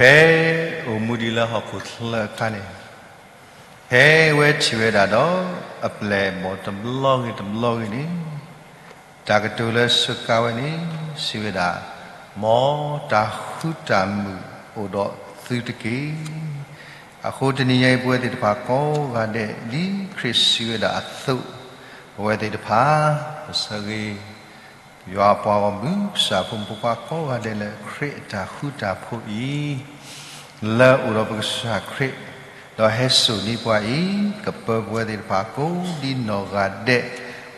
ဖဲအိၣ်မူဒံးလၢဟီၣ်ခိၣ်ချၢအခါန့ၣ်, ဖဲဝဲထံၣ်ဝဲဒၣ်ဒီး အပျဲၢ်အဘီၣ်တဘျီဂ့ၤတဘျီဂ့ၤန့ၣ်, တၢ်ကတိၤလၢစၢကါဝဲန့ၣ် စံးဝဲဒၣ်, မ်တၢ်ဃူတၢ်မုာ်အိၣ်ဒီးသုတက့ၢ်. အဃိတနံၤညါအံၤ ပဝဲသ့ၣ်တဖၣ်ကိးဂၤဒဲး ဒ်ခရံာ်စံးဝဲဒၣ်အသိး, ပဝဲသ့ၣ်တဖၣ် ပဆၢဂ့ၤ ယွၤအပှၤဂီၢ်မုၢ် ကစၢ်ဖိမုၣ်ဖိခွါကိးဂၤဒဲးလၢ ခရံာ်အတၢ်ဃူတၢ်ဖိးအံၤ လၢအိၣ်ဒီးပကစၢ်ခရံာ် ဒီးဟဲစိာ်န့ၢ်ပှၤအံၤ, ကပၢပဝဲသ့ၣ်တဖၣ်ကိးဒ်နီၢ်ဂၤဒဲး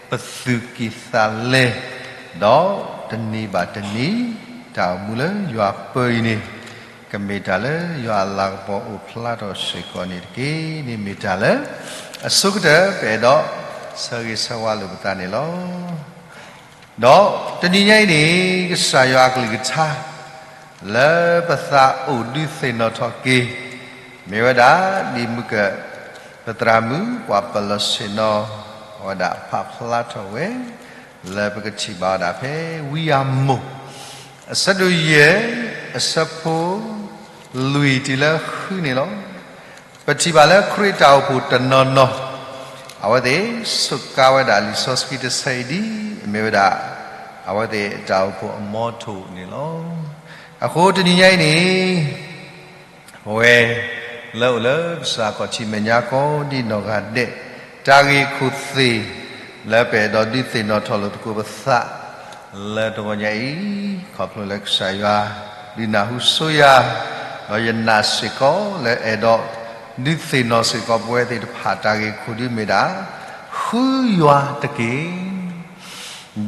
ပသူၣ်ကံၢ်သးလဲ, ဒီးတနံၤဘၣ်တနံၤ တၢ်အိၣ်မူလၢယွၤပၢအံၤန့ၣ်, ကမ့ၢ်တၢ်လၢယွၤအလၤကပီၤအိၣ်ဖျါထီၣ်စ့ၢ်ကီးန့ၣ်တက့ၢ်. န့ၣ်မ့ၢ်တၢ်လၢ အဆိကတၢၢ် ပအဲၣ်ဒိးဆၢဂ့ၤဆၢဝါလိာ်ပသးန့ၣ်လီၤ. ဒီးတနံၤညါအံၤန့ၣ် ကစၢ်ယွၤအကလုၢ်ကထါ လၢပသးအိၣ်ဒုးသ့ၣ်နီၣ်ထီၣ်က့ၤ, မ့ၢ်ဝဲဒၣ် ဒ်မုၢ်ကၢၢ် ပသရၣ်မုၣ် ပှၤပၢၤလီၢ်ဆ့ၣ်နီၤ အဝဲဒၣ်ဖးဖျါထီၣ်ဝဲ လၢပကထံၣ်ဘၣ်ဝဲဒၣ်ဖဲ ဝံယၤမိၢ် အဆၢဒိၣ်ယဲၢ် အဆၢဖိ လွံၢ်တုၤလၢဃုန့ၣ်လီၤ. ပထံၣ်ဘၣ်လၢခရံာ်တၢ်အိၣ်ဖှိၣ်တနီၤနီၤ အဝဲသ့ၣ်စူးကါဝဲဒၣ်လံာ်စီဆှံတဆၢအံၤဒ်အမ့ၢ်ဝဲဒၣ် အဝဲသ့ၣ်တၢ်အိၣ်ဖှိၣ်အမီထိၣ်န့ၣ်လီၤ. အဃိတနံၤညါအံၤန့ၣ် ပဝဲ လၢအိၣ်လၢကစၢ်ခီၣ်ထံးမဲာ်ညါကိးဒ်နီၢ်ဂၤဒဲး တၢ်ဂ့ၢ်ခိၣ်သ့ၣ် လၢပအဲၣ်ဒိးဒုးသ့ၣ်နီၣ်ထီၣ်လိာ်သကိးပသး လၢတဂီၤညါအံၤ ခီဖျိလၢကစၢ်ယွၤ ဒုးနၢ်ဟူဆိယၤ, ဒီးယနာ်စ့ၢ်ကီးလၢအဲၣ်ဒိး ဒုးသ့ၣ်နီၣ်စ့ၢ်ကီးပဝဲသ့ၣ်တဖၣ် တၢ်ဂ့ၢ်ခိၣ်ဒုးမ့ၢ်ဒၣ် ဃုယွၤတက့ၢ်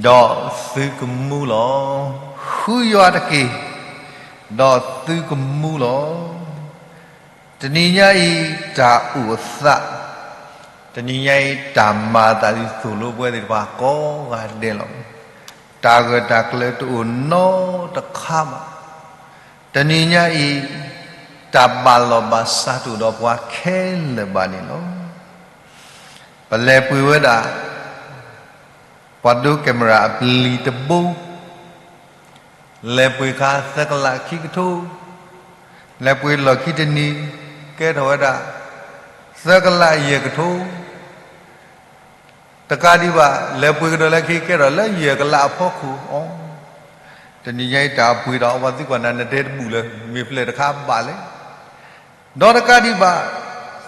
ဒီးသုကမူလီၤ. ဃုယွၤတက့ၢ် ဒီးသုကမူလီၤ. တနံၤညါအံၤ တၢ်အိၣ်အသး, တနံၤညါအံၤ တၢ်မၤအသးဒ်သိးလိပဝဲသ့ၣ်တဖၣ်ကိးဂၤဒဲးလီၤ. တၢ်ဂၢၢ်တၢ်ကျၢၤတအိၣ်နီတခါဘၣ်. တနံၤညါအံၤ တၢ်ဘၣ်လီၢ်ဘၣ်စးတအိၣ်ဒီးပှၤခဲလၢာ်ဘၣ်န့ၣ်လီၤ. ပလဲၤပှ့ၤဝဲဒၣ် ပှၤဒိ camera အပျံၤတဘိ, လဲၤပှ့ၤခါသၢကလးခံကထိ, လဲၤပှ့ၤလီၢ်ခံတနံၤ ကဲထီၣ်ဝဲဒၣ် သၢကလးယဲၢ်ကထိ, တကးဒံးဘၣ် လဲၤပှ့ၤကဒီးလၢခံ ကဲထီၣ်လၢယဲၢ်ကလးအဖီခိၣ်အီၤ, တနံၤညါအံၤ တၢ်ပှ့ၤဒီးအဝဲသံကွၢ်နၤ နတဲတဘူၣ်လၢ မ့ၢ်ဖျဲၣ်တခါဘၣ်လဲၣ်. ဒီးတကးဒံးဘၣ်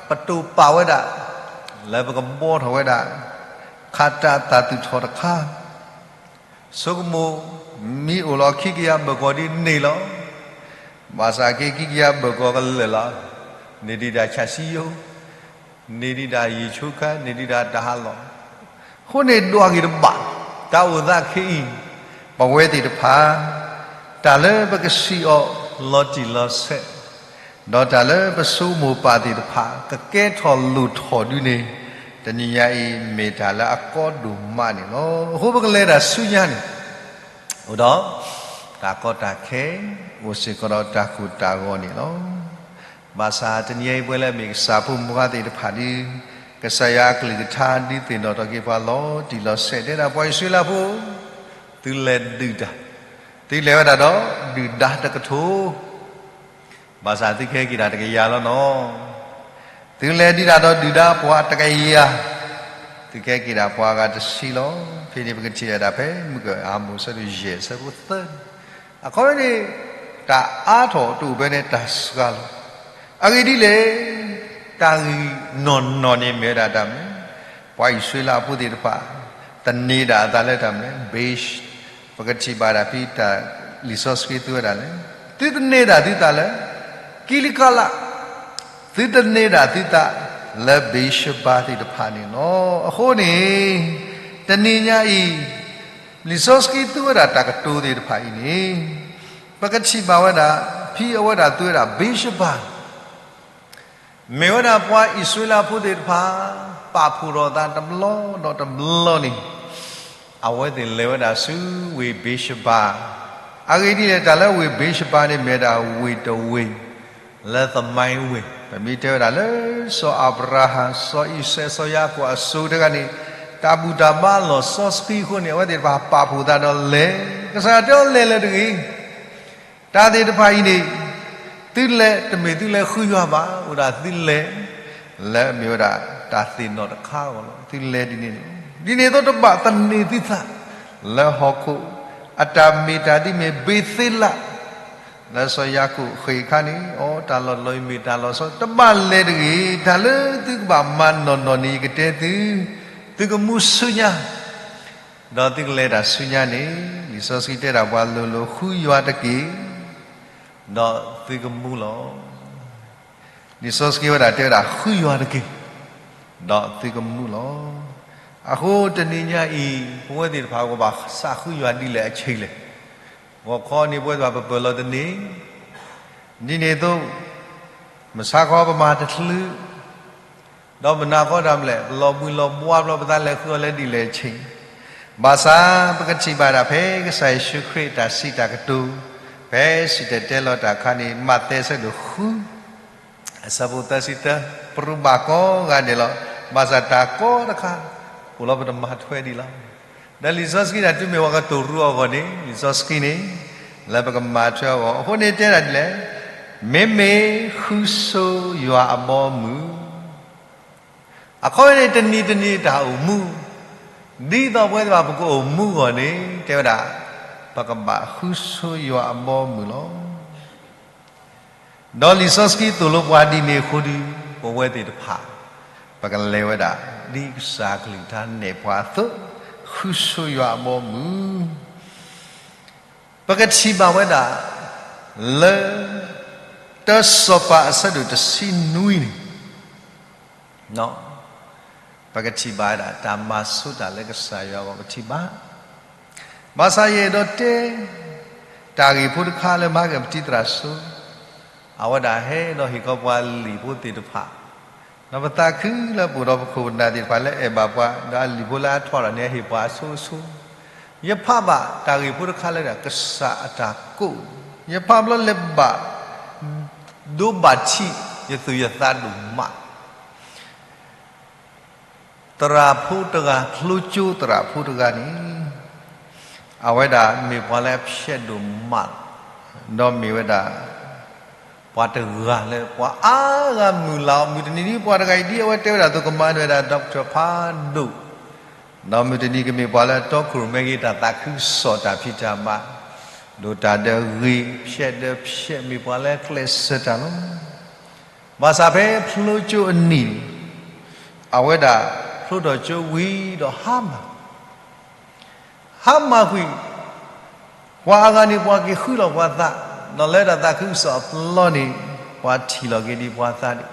ပတိာ်ပာ်ဝဲဒၣ် လၢပကဘှီထီၣ်ဝဲဒၣ် ခးတၢ်သးသူၣ်ထီၣ်တခါ, ဆိကမိၣ် မ့ၢ်အိၣ်လီၤခံကယၤဘၢၣ်ကီၤဒ်န့ၣ်လီၤ. ဘၣ်ဆၣ်က့ ခံကယၤဘၢၣ်ကီၤကလၢာ်လီၤ. န့ၢ်ဒံးဒၣ်ဆၣ်စံယိၤ, န့ၢ်ဒံးဒၣ်ယံာ်ဆိခါ, န့ၢ်ဒံးဒၣ်တၢ်ဟးလီၢ်, အဃိန့ၣ်ဒွးဂ့ၤတဘၣ်. တၢ်အိၣ်သးခဲအံၤ ပဝဲသ့ၣ်တဖၣ် တၢ်လၢပကစံးအီၤလီၤတံၢ်လီၤဆဲး ဒီးတၢ်လၢပဆိကမိၣ်ပာ်သ့ၣ်တဖၣ် ကကဲထီၣ်လိၣ်ထီၣ်ဒုန့ၣ် တနံၤညါအံၤ မ့ၢ်တၢ်လၢအကီဒိၣ်မးန့ၣ်လီၤ. အဃိပကလဲၤတၢ်ဆူညါန့ၣ် အိၣ်ဒီး တၢ်ကီတၢ်ခဲ, အိၣ်စ့ၢ်ကီးဒီးတၢ်ကိၢ်တၢ်ဂီၤန့ၣ်လီၤ. ဘၣ်ဆၣ်တနံၤညါအံၤ ပဝဲလၢအမ့ၢ်ကစၢ်ဖိမုၣ်ဖိခွါသ့ၣ်တဖၣ်ဒီး ကစၢ်ယွၤအကလုၢ်ကထါဒုးသ့ၣ်နီၣ်ထီၣ်က့ၤပှၤလီၤတံၢ်လီၤဆဲး တဲဒၣ်ပှၤအံၣ်စရ့လးဖိ, သုလဲၤဒုၣ်တၢ်, သုလဲၤဝဲဒၣ်ဒီးဒုၣ်ဒါတကထိ ဘၣ်ဆၣ်သုကဟဲက့ၤတၢ်တကယၤလီၤနီၤ. သုလဲၤဒုးတၢ်ဒီးဒုၣ်ဒါပှၤတကယၤ, သုကဟဲက့ၤဒၣ်ပှၤဂၤတဆံလီၤ. ဖဲန့ၣ်ပကထံၣ်ဝဲဒၣ်ဖဲမုၢ်ကၢၢ်အၤမိၣ်အဆၢဒိၣ်ယဲၢ်အဆၢဖိသၢ, အခီပညီန့ၣ် တၢ်အါထီၣ်တအိၣ်ဖဲန့ၣ်တၢ်စှၤလီၤ. အဂ့ၢ်ဒ်လဲၣ်, တၢ်ဂ့ၢ်နီၢ်နီၢ်န့ၣ်မ့ၢ်ဝဲဒၣ်တၢ်မနုၤလဲၣ်, ပှၤအံၣ်စရ့လးဖိသ့ၣ်တဖၣ် သန့ၤဒၣ်အသးလၢတၢ်မနုၤလဲၣ်, ဘ့း ပကထံၣ်ဘၣ်ဒၣ်ဖဲတၢ်လံာ်စီဆှံသူဝဲဒၣ်လဲၣ်, သုသန့ၤဒၣ်သုသးလၢ ကံလကၤလး, သုသန့ၤဒၣ်သုသးလၢဘ့းၡဘၤသ့ၣ်တဖၣ်န့ၣ်လီၤ. အဃိန့ၣ် တနံၤညါအံၤ လံာ်စီဆှံသူဝဲဒၣ်တၢ်ကတိၤသ့ၣ်တဖၣ်အံၤန့ၣ် ပကထံၣ်ဘၣ်ဝဲဒၣ် ဖဲအဝဲဒၣ်သူဝဲဒၣ်ဘ့းၡဘၤ မ့ၢ်ဝဲဒၣ်ပှၤအံၣ်စရ့လးဖိသ့ၣ်တဖၣ် ပာ်ဖှိၣ်ထီၣ်အသးတဘျီဒီးတဘျီန့ၣ် အဝဲသ့ၣ်လဲၤဝဲဒၣ်ဆူဝ့ၢ်ဘ့းၡဘၤ, အဂ့ၢ်ဒ်လဲၣ် တၢ်လၢဝ့ၢ်ဘ့းၡဘၤန့ၣ် မ့ၢ်ဝဲဒၣ်ဝ့ၢ်တဝ့ၢ် လၢသမိုင်းဝ့ၢ်, ပမ့ၢ်တဲဝဲဒၣ်လၢ စီၤအၤဘြၤဟၣ်, စီၤအံၤစဲး, စီၤယၤကိာ်အစိၤတဂၤန့ၣ် တၢ်ဘူၣ်တၢ်ဘါလီၢ်စီဆှံအဃိန့ၣ် အဝဲသ့ၣ်တဖၣ်ပာ်ဖှိၣ်သးဒီးလဲၤ, ကစၢ်ယွၤတဲအီၤလဲၤလၢၤတဂ့ၤ တၢ်သ့ၣ်တဖၣ်အံၤန့ၣ် သုလဲၤတမ့ၢ်သုလဲၤဃုယွၤဘၣ်, အိၣ်ဒၣ်သုလဲၤ လၢအမ့ၢ်ဝဲဒၣ်တၢ်သ့ၣ်နီၣ်တခါအဂီၢ်လီၤ. သုလဲၤဒ်န့ၣ်လီၤ. ဒ်န့ၣ်အသိးတဘၣ်သန့ၤသုသး လၢဟီၣ်ခိၣ်အတၢ်မ့ၢ်တၢ်ဒ်မ့ၢ်ဘ့းသ့လး လၢစီၤယၤကိာ်ဃ့ၢ်အခါန့ၣ် အိ တၢ်လီၢ်တလီၢ်အံၤမ့ၢ်တၢ်လီၤဆီ တဘၣ်လဲၤတဂ့ၤ, တၢ်လၢသုကဘၣ်မၤနီၢ်နီၢ်န့ၣ် ယကတဲသု, သုကမူဆူညါ, ဒီးသုကလဲၤတၢ်ဆူညါန့ၣ် လံာ်စီဆှံတဲဒၣ်ပှၤလိၤလိၤဃုယွၤတက့ၢ်, ဒီးသုကမူလီၤ. လံာ်စီဆှံဝဲဒၣ်တဲဝဲဒၣ်ဃုယွၤတက့ၢ်, ဒီးသုကမူလီၤ. အဃိတနံၤညါအံၤ ပဝဲသ့ၣ်တဖၣ်ကဘၣ်သးဃုယွၤဒ်လဲၣ်အဆ့လဲၣ်. ဂီၤခီန့ၣ်ပဝဲသ့ၣ်တဖၣ်ပပၢၢ်လီၤတန့ၢ်, ဒ်န့ၣ်အသိး မဆါခီပမၤတချုး ဒီးမုၢ်နၤဃီတၢ်မလဲၣ် ပလီၤဘှံးလီၤဘှါဘျီ ပသးလဲၤဃုအီၤလၢဒ်လဲၣ်ဆ့, ဘၣ်ဆၣ်ပကထံၣ်ဘၣ်ဒၣ်ဖဲကစၢ်ယ့ၣ်ၡူးခရံာ်တၢ်စံးတၢ်ကတိၤ, ဖဲစံၣ်တဲၤတဲလီၤတၢ်အခါန့ၣ် မးသဲအဆၢဒိၣ်ဃု အဆၢဖိသၢဆံတၢ, ပရူးဘၣ်ကိးဂၤဒဲးလီၤ. ဘၣ်ဆၣ်တၢ်ကိးတခါ အိၣ်လီၤပတမၤထွဲဒံးလီၤ. ဒီးလံာ်စီဆှံတၢ်တုၤမ့ၢ်ဝဲကတိၤရူအဂီၢ်န့ၣ် လံာ်စီဆှံန့ၣ် လၢပကမၤထွဲအဂီၢ် အဃိန့ၣ်တဲဒၣ်ဒ်လဲၣ်, မ့မ့ၢ်ဃုဆိယွၤအဘီအမုၢ် အခီပညီန့ၣ် တနံၤတနံၤတၢ်အိၣ်မူ, ဒ်သိးပဝဲသ့ၣ်တဖၣ်ပကအိၣ်မူအဂီၢ်န့ၣ် တဲဝဲဒၣ် ပကဘၣ်ဃုဆိယွၤအဘီအမုၢ်လီၤ. ဒီးလံာ်စီဆှံသိၣ်လိပှၤဒ်န့ၣ်အဃိဒီး ပဝဲသ့ၣ်တဖၣ် ပကလဲၤဝဲဒၣ် ဒ်ကစၢ်ကလုၢ်ကထါနဲၣ်ပှၤအသိး ဃုဆိယွၤအဘီအမုၢ် ပကထံၣ်ဘၣ်ဝဲဒၣ် လၢ တၢစီၤပၤအဆၢဒိၣ်တဆံနွံန့ၣ် ပကထံၣ်ဘၣ်ဝဲဒၣ် တၢ်မၤဆိတၢ်လၢကစၢ်ယွၤအဂီၢ်ပထံၣ်ဘၣ်. ဘၣ်ဆၣ်ယအဲၣ်ဒိးတဲ တၢ်ဂ့ၢ်ဖိတခါလၢမၤက့ၤပတံၤသရၣ်စိ အဝဲဒၣ်ဟဲဒီးဟ့ၣ်ခီပှၤလံာ်ဖိသ့ၣ်တဖၣ်, ဒီးပသးခုလၢပအိၣ်ဒီးပခိၣ်ပနၢ်သ့ၣ်တဖၣ်လၢအဲၣ်ဘၣ်ပှၤ ဒီးအလံာ်ဖိလၢအထွဲဒီးန့ၣ် အဟ့ၣ်ပှၤအဆိအဆိ, ယဖးဘၣ်တၢ်ဂ့ၢ်ဖိတခါလၢဒၣ် ကစၢ်အတၢ်ကိး, ယဖးဘျီလဲၤဘၣ် ဒိဘၣ်ထံး ယသူၣ်ယသးဒိၣ်မး သရၣ်ဖိတဂၤ ဖျိကၠိသရၣ်ဖိတဂၤန့ၣ် အဝဲဒၣ်မ့ၢ်ပှၤလၢအဖျဲးဒိၣ်မး, ဒီးမ့ၢ်ဝဲဒၣ် ပှၤတဂၤလၢပှၤအါဂၤမုၢ်လၢ်အီၤ မုၢ်တနံၤဒ်ပှၤတဂၤအံၤဒ်အဝဲတဲဝဲဒၣ်အသိးကမၤနၢၤဝဲဒၣ် doctor ဖးဒိၣ်, ဒီးမုၢ်တနံၤကမ့ၢ်ပှၤလၢအတီခိၣ်ရိၣ်မဲက့ၤတၢ်သးခုကစီၣ်တၢ်ဖံးတၢ်မၤ, ဒိၣ်တၢ်ဒီးဂ့ၤ ဖျဲးဒီးဖျဲး မ့ၢ်ပှၤလၢအကျဲးစၢးတၢ်လီၤ. ဘၣ်ဆၣ်ဖဲဖျိကၠိအနံၤန့ၣ် အဝဲဒၣ်ဖျိထီၣ်ကၠိဝံၤဒီးဟါမၢ်, ဟါမၢ်ကွံာ် ပှၤအါဂၤန့ၣ် ပှၤက့ၤဃုလီၤပှၤသး, ဒီးလၢတၢ်သးခုကစီၣ်အပျီန့ၣ် ပှၤထံၣ်လီၤက့ၤဒံးပှၤသးန့ၣ်,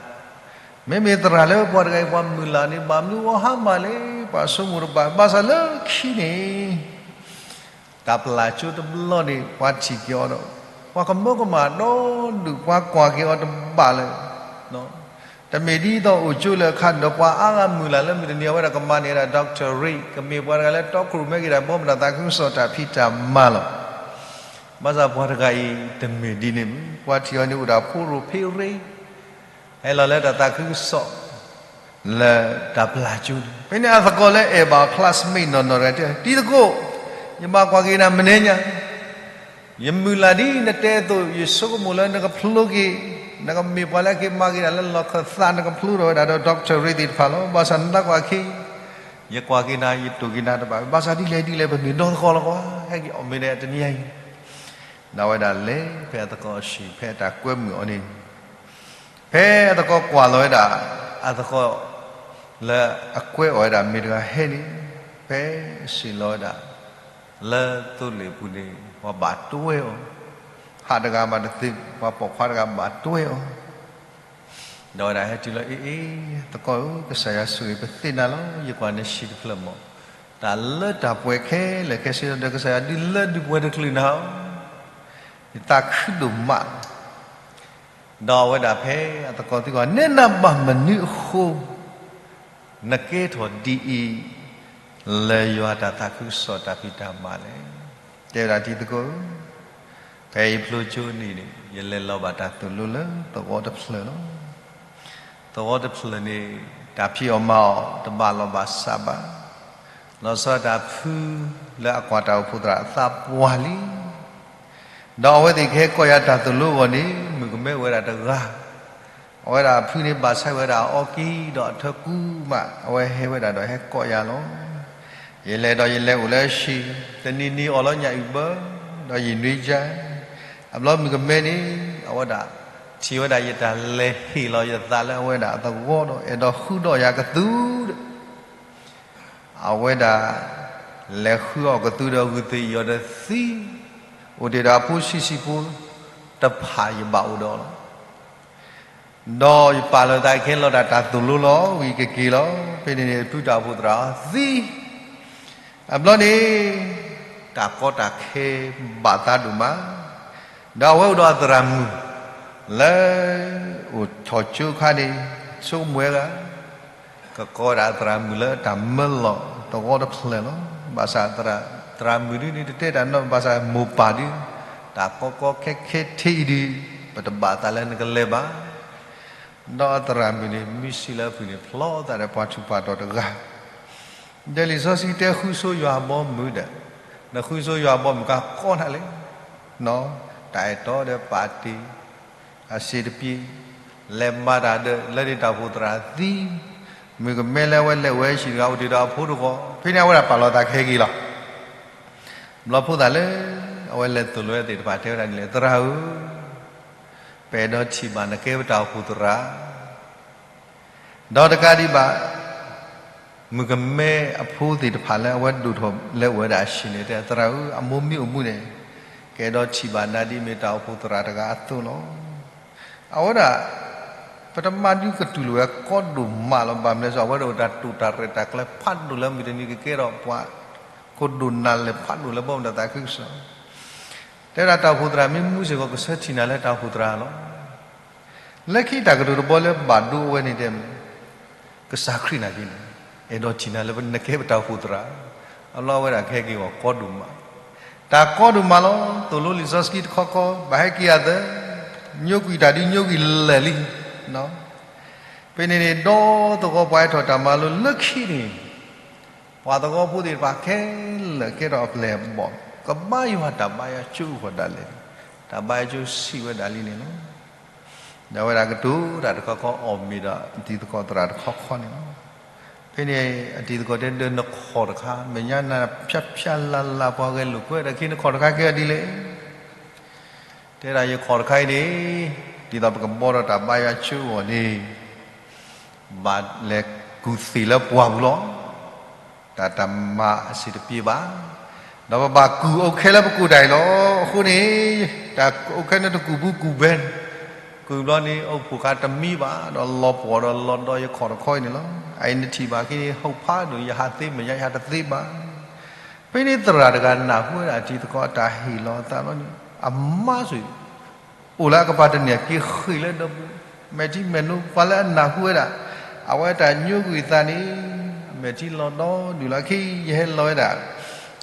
မ့မ့ၢ်သရၣ်လၢပှၤတဂၤအံၤ ပှၤမုၢ်လၢ်န့ၣ် ဘၣ်မနုၤအီၤဟါမၢ်လဲၣ် ပှၤဆိကမိၣ်တဘၣ်, ဘၣ်ဆၣ်လၢခံန့ၣ် တၢ်ပျၢ်ကၠိတဘျီန့ၣ် ပှၤထံၣ်က့ၤအီၤဒီး ပှၤကမၢကမၣ်ဒီဒူၣ် ပှၤကွၢ်က့ၤအီၤတဘၣ်လၢၤ, တမ့ၢ်ဒ်သိးအိၣ်ကၠိလၢအခါဒီး ပှၤအါဂၤမုၢ်လၢ်လၢမုၢ်တနံၤအဝဲဒၣ်ကမၤန့ၢ်ဝဲဒၣ် doctor Rick ကမ့ၢ်ပှၤတဂၤလၢတီခိၣ်ရိၣ်မဲက့ၤတၢ်ဘီမုၢ်တၢ်သးခုကစီၣ်တၢ်ဖံးတၢ်မၤလီၤ. ဘၣ်ဆၣ်ပှၤတဂၤအံၤတမ့ၢ်ဒ်န့ၣ်မ့ၢ် ပှၤထံၣ်အီၤန့ၣ်အိၣ်ဒၣ်ဖိရိၣ်ဖ့ရ့ ဟဲလီၤလၢတၢ်သးခုကစီၣ် လၢတၢ်ပျၢ်ကၠိန့ၣ် ဖဲန့ၣ်အသကိးလၢအဲၣ်ဘၣ်အ classmate နီၢ်နီၢ်တဂၤတဲ တံၤသကိး, ယဘၣ်ကွၢ်က့ၤနၤမနုၤညါ, ယမုၢ်လၢ်ဒ်နတဲအသိး ယဆိကမိၣ်လၢနကဖျိက့ၤ, နကမ့ၢ်ပှၤလၢက့ၤမၤက့ၤတၢ်လၢလီၢ်ခၢၣ်သး နကဖျိထီၣ်ဝဲဒၣ်ဒီး doctor Rick သ့ၣ်တဖၣ်လီၤ. ဘၣ်ဆၣ်နသးကွၢ်ခံ ယကွၢ်က့ၤနၤ ယတိၢ်က့ၤနၤတဘၣ်, ဘၣ်ဆၣ်ဒ်လဲၣ်ဒ်လဲၣ် ပမ့ၢ်ဒီသကိးလီၤကွၢ်, ဟဲက့ၤအီၣ်မ့ၤဒီးတနံၤညါအံၤ ဒီးအဝဲဒၣ်လဲၤဖဲအသကိးအဟံၣ် ဖဲတၢ်ကွဲမုာ်အီၤန့ၣ်, ဖဲအသကိးကွၢ်လီၤဝဲဒၣ် အသကိးလၢအကွဲအီၤဝဲဒၣ်မ့ၤတဂၤဟဲန့ၣ်, ဖဲစံၣ်လီၤဝဲဒၣ် လၢသိလ့ၣ်ပူၤန့ၣ် ပှၤဘၣ်တွဲအီၤ, ဟးတဂၤဘၣ်တသ့, ပှၤပိာ်ခွါတဂၤဘၣ်တွဲအီၤ ဒီးဝဲဒၣ်ဟဲတုၤလီၤ အ့ အ့ သကိးဧၢ, ကစၢ်ယွၤဆိၣ်ဂ့ၤပသ့ၣ်နၤလီၤ. ယကွၢ်နဟံၣ်တဖျၢၣ်မး, တၢ်လၢတၢ်ပှဲၤခဲလၢာ်ခဲဆ့ဒီး ကစၢ်ယွၤဒုးလၢဒုးပှဲၤတချုးနၤဧၢ, ယသးခုဒိၣ်မး ဒီးအဝဲဒၣ်ဖဲအသကိးသံကွၢ် နဲနၤဘၣ်မနုၤအဃိ နကဲထီၣ်ဒ်အံၤ လၢယွၤတၢ်သးခုကစီၣ်တၢ်ဖံးတၢ်မၤလဲၣ်. တဲဝဲဒၣ်တံၤသကိး, ဖဲယဖျိကၠိနံၤန့ၣ် ယလဲၤလီၤဘၣ်တၢ်သိၣ်လိလၢသဝီတဖျၢၣ်လီၤ. သဝီတဖျၢၣ်န့ၣ် တၢ်ဖံးအီၣ်မၤအီၣ်တဘၣ်လီၢ်ဘၣ်စးဘၣ်, လီၤဆီဒၣ်တၢ်ဖုလၢအကွၢ်တၢ်အိၣ်ဖှိၣ်သရၣ်အသးပှၢ်လံ. ဒီးအဝဲသ့ၣ်ကဟဲကိးယၤတၢ်သိၣ်လိအဂီၢ်န့ၣ် မုၣ်ကမဲအိၣ်ဝဲဒၣ်တဂၤ, အဝဲဒၣ်အဖုန့ၣ်ဘၣ်ဆါဝဲဒၣ်အီကံ ဒီးအထၢကူမး အဝဲဟဲဝဲဒၣ်ဒီးဟဲကိးယၤလီၤ. ယလဲၤဒီးယလဲၤအိၣ်လၢဟံၣ်, တနံၤနံၤအီၣ်လီၤညၣ်အုၣ်ဘၢ, ဒီးယနွံကါ, အဘျီမုၣ်ကမဲန့ၣ် အဝဲဒၣ် ထံၣ်ဝဲဒၣ်ယတၢ်လဲၤဟ့ၣ်လီၤယသးလၢအဝဲဒၣ်အသဝီဒီး အဲၣ်ဒိးဃုဒီးယၤကသူဒီး အဝဲဒၣ် လဲၤဃုအီၣ်ကသူဒီးဂုာ်သ့ၣ်အီၤဒီးသံ, အိၣ်တ့ၢ်ဒီးအဖိဆံးဆံးဖိတဖၣ်ယဘၣ်အိၣ်ဒီးလီၤ. ဒီးယပာ်လီၤသးခဲလီၤတၢ်တၢ်သိၣ်လိလီၤ ဝံၤကက့ၤလီၤ. ဖဲန့ၣ်န့ၣ် ဖုတၢ်အိၣ်ဖှိၣ်သရၣ်သံ, အဘျီန့ၣ် တၢ်ကီတၢ်ခဲဘၣ်သးဒိၣ်မး, ဒီးအဝဲအိၣ်ဒီးအသရၣ်မုၣ် လၢ အိၣ်ထီၣ်ကၠိခါန့ၣ် ဆိကမိၣ်ဝဲဂၤ ကကိးဒၣ်သရၣ်မုၣ်လၢတၢ်မၢလီၢ်သဝီတဖျၢၣ်လီၤ. ဘၣ်ဆၣ်သရၣ်မုၣ်ဒ်န့ၣ် တတဲတၢ်နီတမံၤ ဘၣ်ဆၣ်မိၢ်ပၢ်ဒ် တၢ်ကီကီခဲခဲထဲအံၤဒ် ပတဘၣ်သးလၢနကလဲၤဘၣ်. ဒီးအသရၣ်မုၣ်န့ၣ် မ့ၢ်စံးလၢအဖုၣ်န့ၣ် ဖျီသးဒီးပှၤထူးပှၤတီၤတဂၤ ဒီးလံာ်စီဆှံတဲဃုဆိယွၤအဘီအမုၢ်ဒီး နဃုဆိယွၤအဘီအမုၢ်ကကိးနၤလဲၣ်. တၢ်အဲၣ်တီဒီးပာ်တ့ၢ် အစ့တပ့ၤ လဲၤမၤတၢ်ဒီး လၢန့ၣ်တၢ်အိၣ်ဖှိၣ်သရၣ်သံ, မုၣ်ကမဲလၢအဝဲလဲၤဝဲဟံၣ်တဂၤ အိၣ်တ့ၢ်ဒီးအဖိတဂီၤ, ဖဲန့ၣ်အဝဲဒၣ်ပာ်လီၤသးခဲက့ၤလီၤ. ဘျီဖိသၣ်လၢ အဝဲလဲၤသိၣ်လိဝဲသ့ၣ်တဖၣ်တဲဝဲဒၣ်ဒ်လဲၣ်, သရၣ်ဧၢ, ပအဲၣ်ဒိးထံၣ်ဘၣ်နကဲပတၢ်အိၣ်ဖှိၣ်သရၣ် ဒီးတကးဒံးဘၣ် မုၣ်ကမဲအဖိသ့ၣ်တဖၣ်လၢအဝဲဒိၣ်ထီၣ်လဲၤအိၣ်ဝဲဒၣ်အဟံၣ်န့ၣ် တဲသရၣ်ဧၢ, အမိၢ်မ့ၢ်အိၣ်မူန့ၣ် ကအဲၣ်ဒိးထံၣ်ဘၣ်နၤဒ်မ့ၢ်တၢ်အိၣ်ဖှိၣ်သရၣ်တဂၤအသိးလီၤ. အဝဲဒၣ် ပတမၤဒုးကတူၢ်လိာ်ဝဲကီဒိၣ်မးလီၤ. ဘၣ်မနုၤလဲၣ်, အဝဲဒၣ်အိၣ်တၢ်တိာ်တၢ်ရဲၣ်တၢ်ကျဲၤဖးဒိၣ်လၢမုၢ်တနံၤကကဲထီၣ်ပှၤ ကိၣ်ဒိၣ်နၢ်လဲၢ်ဖးဒိၣ်လၢဘီမုၢ်ဒီးသးခုကစီၣ် တဲဝဲဒၣ်တၢ်အိၣ်ဖှိၣ်သရၣ်မ့ၢ်မူစ့ၢ်ကီး ကဆၢထံၣ်နၤလၢတၢ်အိၣ်ဖှိၣ်သရၣ်လီၤ. လၢခံတၢ်ကတိၤတဘီလၢဘၣ်ဒိအဝဲန့ၣ်တဲမ့ၢ် ကစၢ်ခရံာ်နာ်က့န့ၣ် အဲၣ်ဒိးထံၣ်နၤလၢနကဲပတၢ်အိၣ်ဖှိၣ်သရၣ်, အလီၢ်ဝဲဒၣ်ကဟဲက့ၤအီၤကီဒိၣ်မး, တၢ်ကီဒိၣ်မးလီၤ. သိၣ်လိလံာ်စီဆှံတခီခီ ဘၣ်ဟဲက့ၤအသး, ညိကွံာ်တၢ်ဒုးညိကွံာ်လၢာ်လံ ဖဲန့ၣ်န့ၣ် ဒီသဝီပှၤဟဲထီၣ်တၢ်မၤလိလၢခံန့ၣ် ပှၤသဝီဖိသ့ၣ်တဖၣ်ခဲလၢာ်ကဲထီၣ်အပျဲၢ်အဘီၣ်, ကဘါယွၤတၢ်ဘါယွၤကၠိအဂီၢ်ဒၣ်လဲာ်, တၢ်ဘါယွၤကၠိစံးဝဲဒၣ်လံန့ၣ်လီၤ. ဒီးအဝဲဒၣ်ကတိၤတၢ်တခီခီအီၣ်မ့ၤဒီးအတံၤသကိးသရၣ်တခီခီန့ၣ်လီၤ. ဖဲန့ၣ် အတံၤသကိးတဲဒၢးနခီၣ်တခါ မဲာ်ညါနၤဖၠါဖၠါလၤလၤ ပှၤဂဲၤလိာ်ကွဲဒီး ခဲနခီၣ်တခါကဲဒ်လဲၣ် တဲဒၣ်ယခီၣ်တခါအံၤန့ၣ် ဒ်သိးပကဘီထီၣ်တၢ်ဘါယွၤကၠိအဂီၢ်န့ၣ် ဘၣ်လဲၤကူၣ်သ့ၣ်လၢပှၢ်ပူၤလီၤ. တၢ်တမၤအဆံးတပ့ၤဘၣ်. ဒီးပဘၣ်ကူၣ်အိၣ်ခဲလၢပကူၣ်တၢ်အံၤလီၤ. အဃိန့ၣ် တၢ်အိၣ်ခဲလၢတကူၣ်ဘူးကူၣ်ဘဲ, ကူၣ်ဘျီန့ၣ် အိၣ်ဖှိၣ်ဃာ်တမံဘၣ် ဒီးလီၤပှီၣ်ဒီးလီၤဒီးယခီၣ်တခီအံၤန့ၣ်လီၤ. အအံၤနထံၣ်ဘၣ်က့ၤန့ၣ် ဟိၣ်ဖးဒိၣ် ယဟးသ့မဲာ်ညါ ယဟးတသ့ဘၣ်. ဖဲန့ၣ်သရၣ်တဂၤနၢ်ဟူဝဲဒၣ်အတံၤသကိးအတၢ်ဟ့ၣ်လီၤအသးလီၤန့ၣ် အမါဆိၣ် အိၣ်လၢအကပၤတန့ၢ်က့ၤဃ့ၢ်လၢဒီး မဲာ်ထံမဲာ်နိ ပှၤလၢအနၢ်ဟူဝဲဒၣ် အဝဲတၢ်ညိကွံာ်အသးန့ၣ် မဲာ်ထံလီၤဒီဒုၣ်လီၤခံ ယဟဲလီၤဝဲဒၣ်